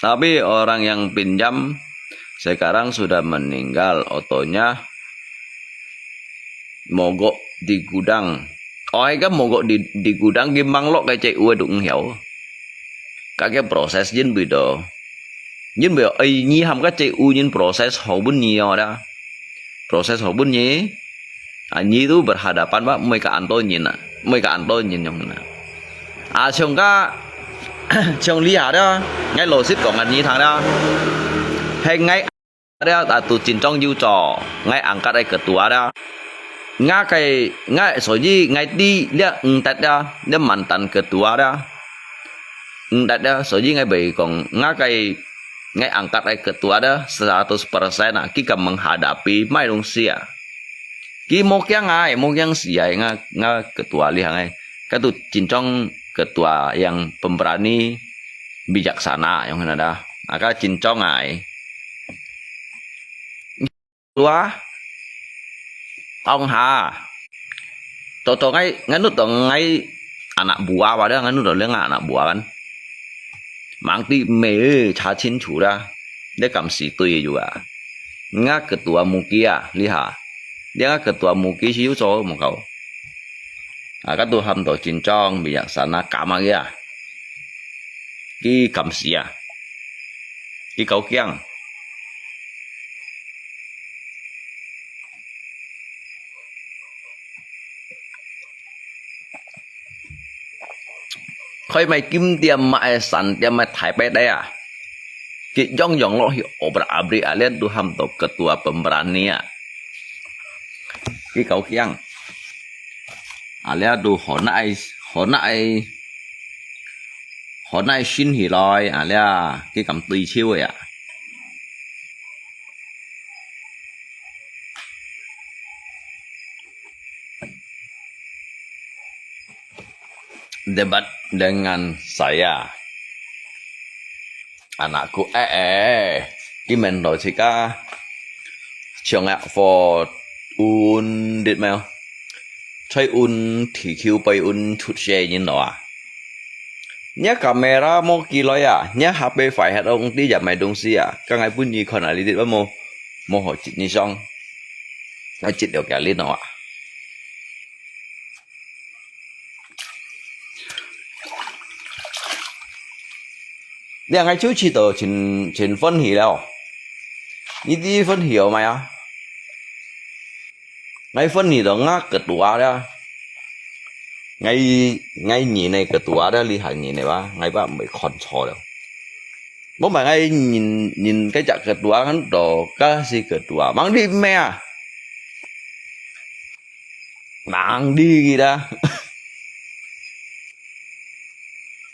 Tapi orang yang pinjam sekarang sudah meninggal, otonya mogok di gudang. Ôi, cái mogok di, di gudang, cái mang lok cái chạy ua đúng hiểu. Các cái process jin bì đó. Jin bì đó, ơi, nhi ham cái chạy u jin process hậu bún nhi ở đó. Process hậu bún nhi. À, nhi tu berhadapan bak mui ka anto nyin à. Mui ka anto nyin yong nyin à. À, chong ka, chong li hà đó, ngai lo sit kong ngan nhi thang đó. Hay ngai đó, ta tu chin trong yu cho, ngai angkat ai ketua đó. Nga kai, ngai so yi, ngai ti, lia ng tat đó, lia mantan ketua đó. Ng tat đó, so yi ngai bai kong, nga kai, ngai angkat ai ketua đó, seratus persen à, ki kam menghadapi, mai dong sia. Ki mo kiang ai, mo kiang sia, nga, nga ketua li hang ai. Ka tu chin trong ketua yang pemberani, bijaksana, yang hana dah. Aka chin trong ai. Tua, tong ha. Toto ngai, nganut to ngai anak buah pada, nganut to lenga anak buah kan. Mang ti me cha chin chu da. Dia kam si tui juga. Nga ketua muki ah, liha. Dia nga ketua muki si yu so mo kau. Aka tu ham to chin trong, bijaksana kam ah ya. Ki kam si ah. Ki kau kiang. Khoi mai kim tiam mai san tiam mai thai pai dai ah. Ki jong jong lo hi obra abri alian tu ham to ketua pemberani ah. Ki kau kiang. Alian tu honai, honai, honai sin hi loi, alian ki kam tui chiu ya. Debat dengan saya. Anakku eh, eh. Ki men lo chika. Chiang a for un dit mèo. 在運地球背運出世人咯啊！若camera無幾耐啊，若下背壞忒，講知也買東西啊，剛才分你看啊，你知無？無好接你上，我接了佢哩咯啊！你看，𠊎就試到真真歡喜了，你知歡喜哦，無啊？ 𠊎分你到吾ketua了。𠊎，𠊎認个ketua了，厲害認个吧？𠊎吧毋會看錯了。無嘛，𠊎認，認該隻ketua看到，該係ketua，吂知咩啊？吂知佢啦。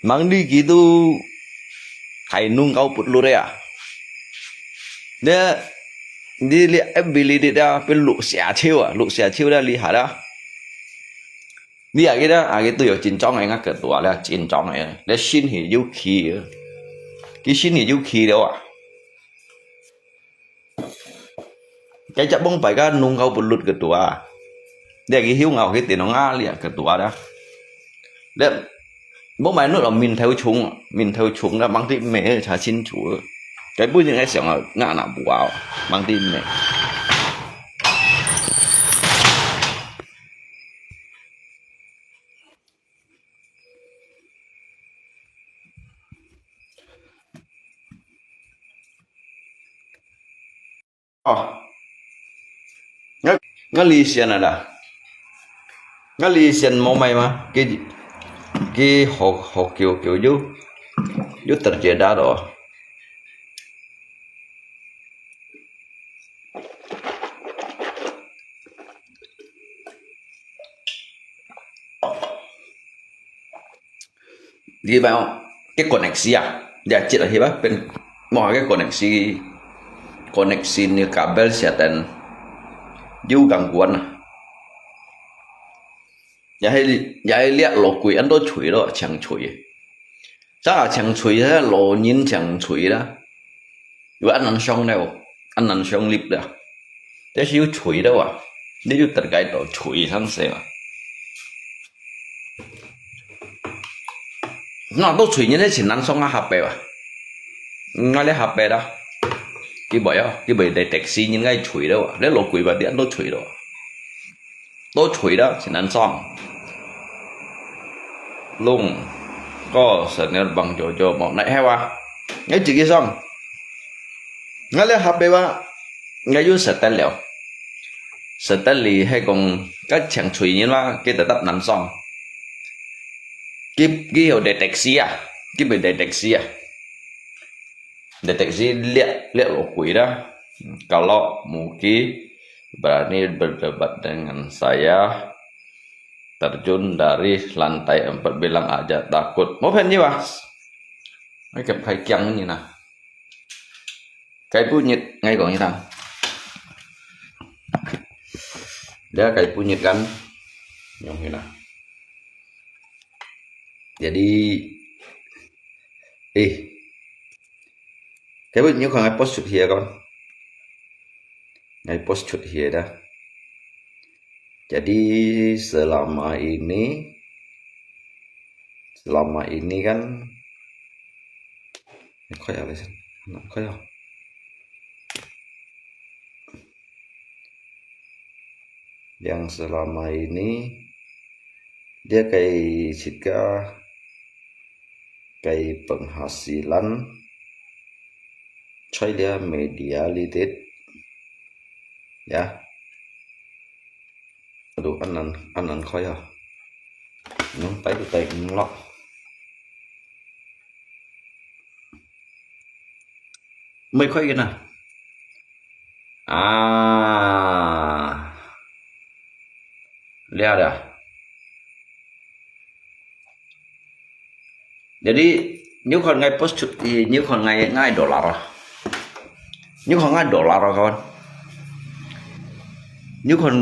吂知佢都開弄搞不落个啊！你，你，你ability啊，變六蛇手啊，六蛇手了厲害啦！你啊，佢啦，啊，佢都有緊張个，吾ketua了，緊張个，你信佢有氣啊，佢信佢有氣了啊！ 該隻mông pai个弄搞不落ketua，你去休咬去電腦啊，你ketua啦。你無買弄到面頭重，面頭重啦，吂知咩查清楚。該本人愛想啊，那那無啊，吂知咩。哦，𠊎，𠊎離線啊啦，𠊎離線無買嘛，佢，佢好，好久久又，又直接打咯。 你講，該koneksi啊，你啊接落去吧，變，無，該koneksi，koneksi你kabel siatan，有gangguan啊。也係，也係這老鬼，恁多錘咯，強錘。啥啊，強錘，該老人強錘啦。 有恁難上了，恁難上力了。這係有錘了啊，你就得該到錘上勢啊。那到錘人咧，真難上啊，下背啊。嗯，𠊎咧下背啦。佢袂啊，佢袂deteksi人个錘了啊，你老鬼吧，你恁多錘了啊。 都錘了，真難上。Lung，個神了幫舅舅無，哪係哇？𠊎自己上。𠊎咧下背哇，𠊎有設定了。設定裡係講，該強錘人嘛，佢tetap難上。佢，佢有deteksi啊，佢會deteksi啊。 Deteksi liak, liak lo kui dah. Kalau Muki berani berdebat dengan saya, terjun dari lantai empat, bilang aja takut. Mau pen nyi, Bas? Ai, kep khai kiang nyi nah. Kai punyit, ngai kong hitam. Dia kai punyit kan. Nyong hina. Jadi, eh, Kevin, nyo kong ngai post chut hia kon. Ngai post chut hia dah. Jadi, selama ini, selama ini kan, koi ya, listen. Koi ya. Yang selama ini, dia kai sitka, kai penghasilan, choi dia media litit. Ya. Aduh, anan, anan koi ya. Nung tai tu tai ngulak. Mei koi kena. Ah. Lihat dah. Jadi, nyo kong ngai post chut, nyo kong ngai, ngai dollar. Nyo kong ngai dollar, kawan. Nyo kong,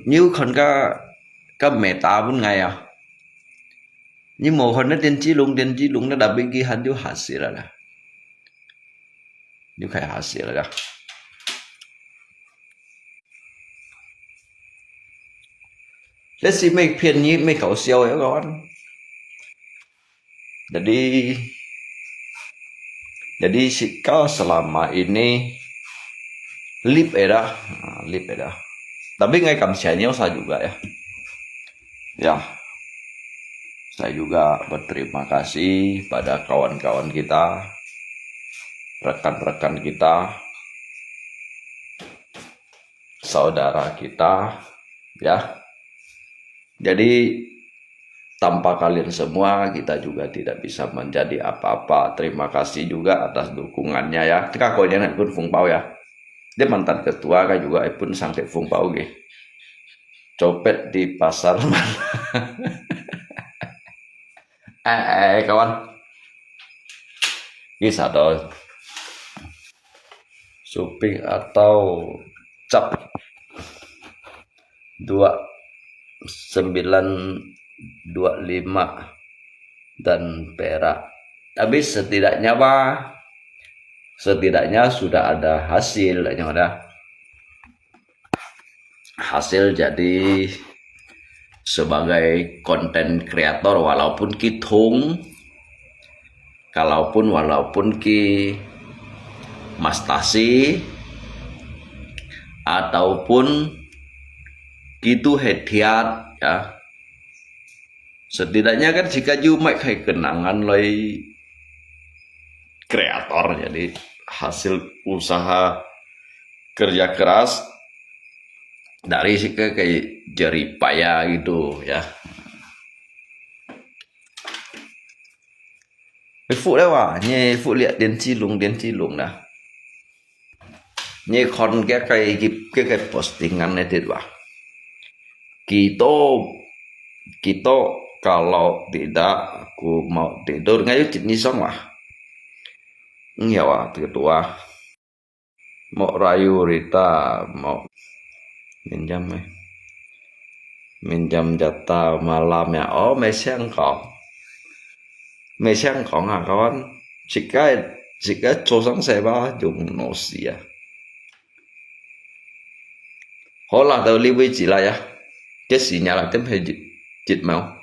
nyo kong ka, ka Meta pun ngai ah. Nyo mo kong na Tin Chi Lung, Tin Chi Lung na tapi ki han ju hasil lah. Nyo kai hasil lah. Let's see，没骗你，没搞笑的，kawan。Jadi, jadi Sika selama ini lip eda, ah, lip eda. Tapi ngai kamsianya sa juga ya. Ya, saya juga berterima kasih pada kawan-kawan kita, rekan-rekan kita, saudara kita, ya. Jadi, tanpa kalian semua, kita juga tidak bisa menjadi apa-apa. Terima kasih juga atas dukungannya ya. Teka ko nya pun 红包 ya. Dia mantan ketua kan juga pun sangkut 红包 ge. Copet di pasar. Eh, eh, kawan. Kisah to. Shopping atau cap dua sembilan dua lima dan perak. Tapi setidaknya apa? Setidaknya sudah ada hasil, ada hasil jadi sebagai konten kreator walaupun ki thung, kalaupun walaupun ki mastasi ataupun ki tu hetiat ya. Setidaknya kan Sika ju mai kai kenangan loi kreator, jadi hasil usaha kerja keras dari Sika kai jerih payah gitu ya. Ê, 福了哇，你福了，连起龙，连起龙啦。你看这个，这个postingan itu wah. Kita, kita kalau tidak, aku mau tidur, ngayon jenis sang wah. Iya wah, ketua. Mau rayu rita, mau minjam eh. Minjam jatah malam ya. Oh, 没想好。没想好啊，kawan。Sika, Sika做生意吧，用脑子啊。好啦，到这为止啦呀。这是你啦，这是一，一毛。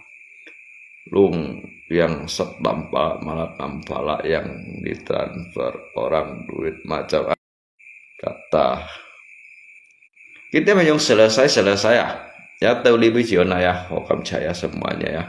Long yang set tanpa malah tanpa lah yang ditransfer orang duit macam kata. Kita memang selesai, selesai ah. Ya, tahu lebih jauh ya. Oh, kamcaya semuanya ya.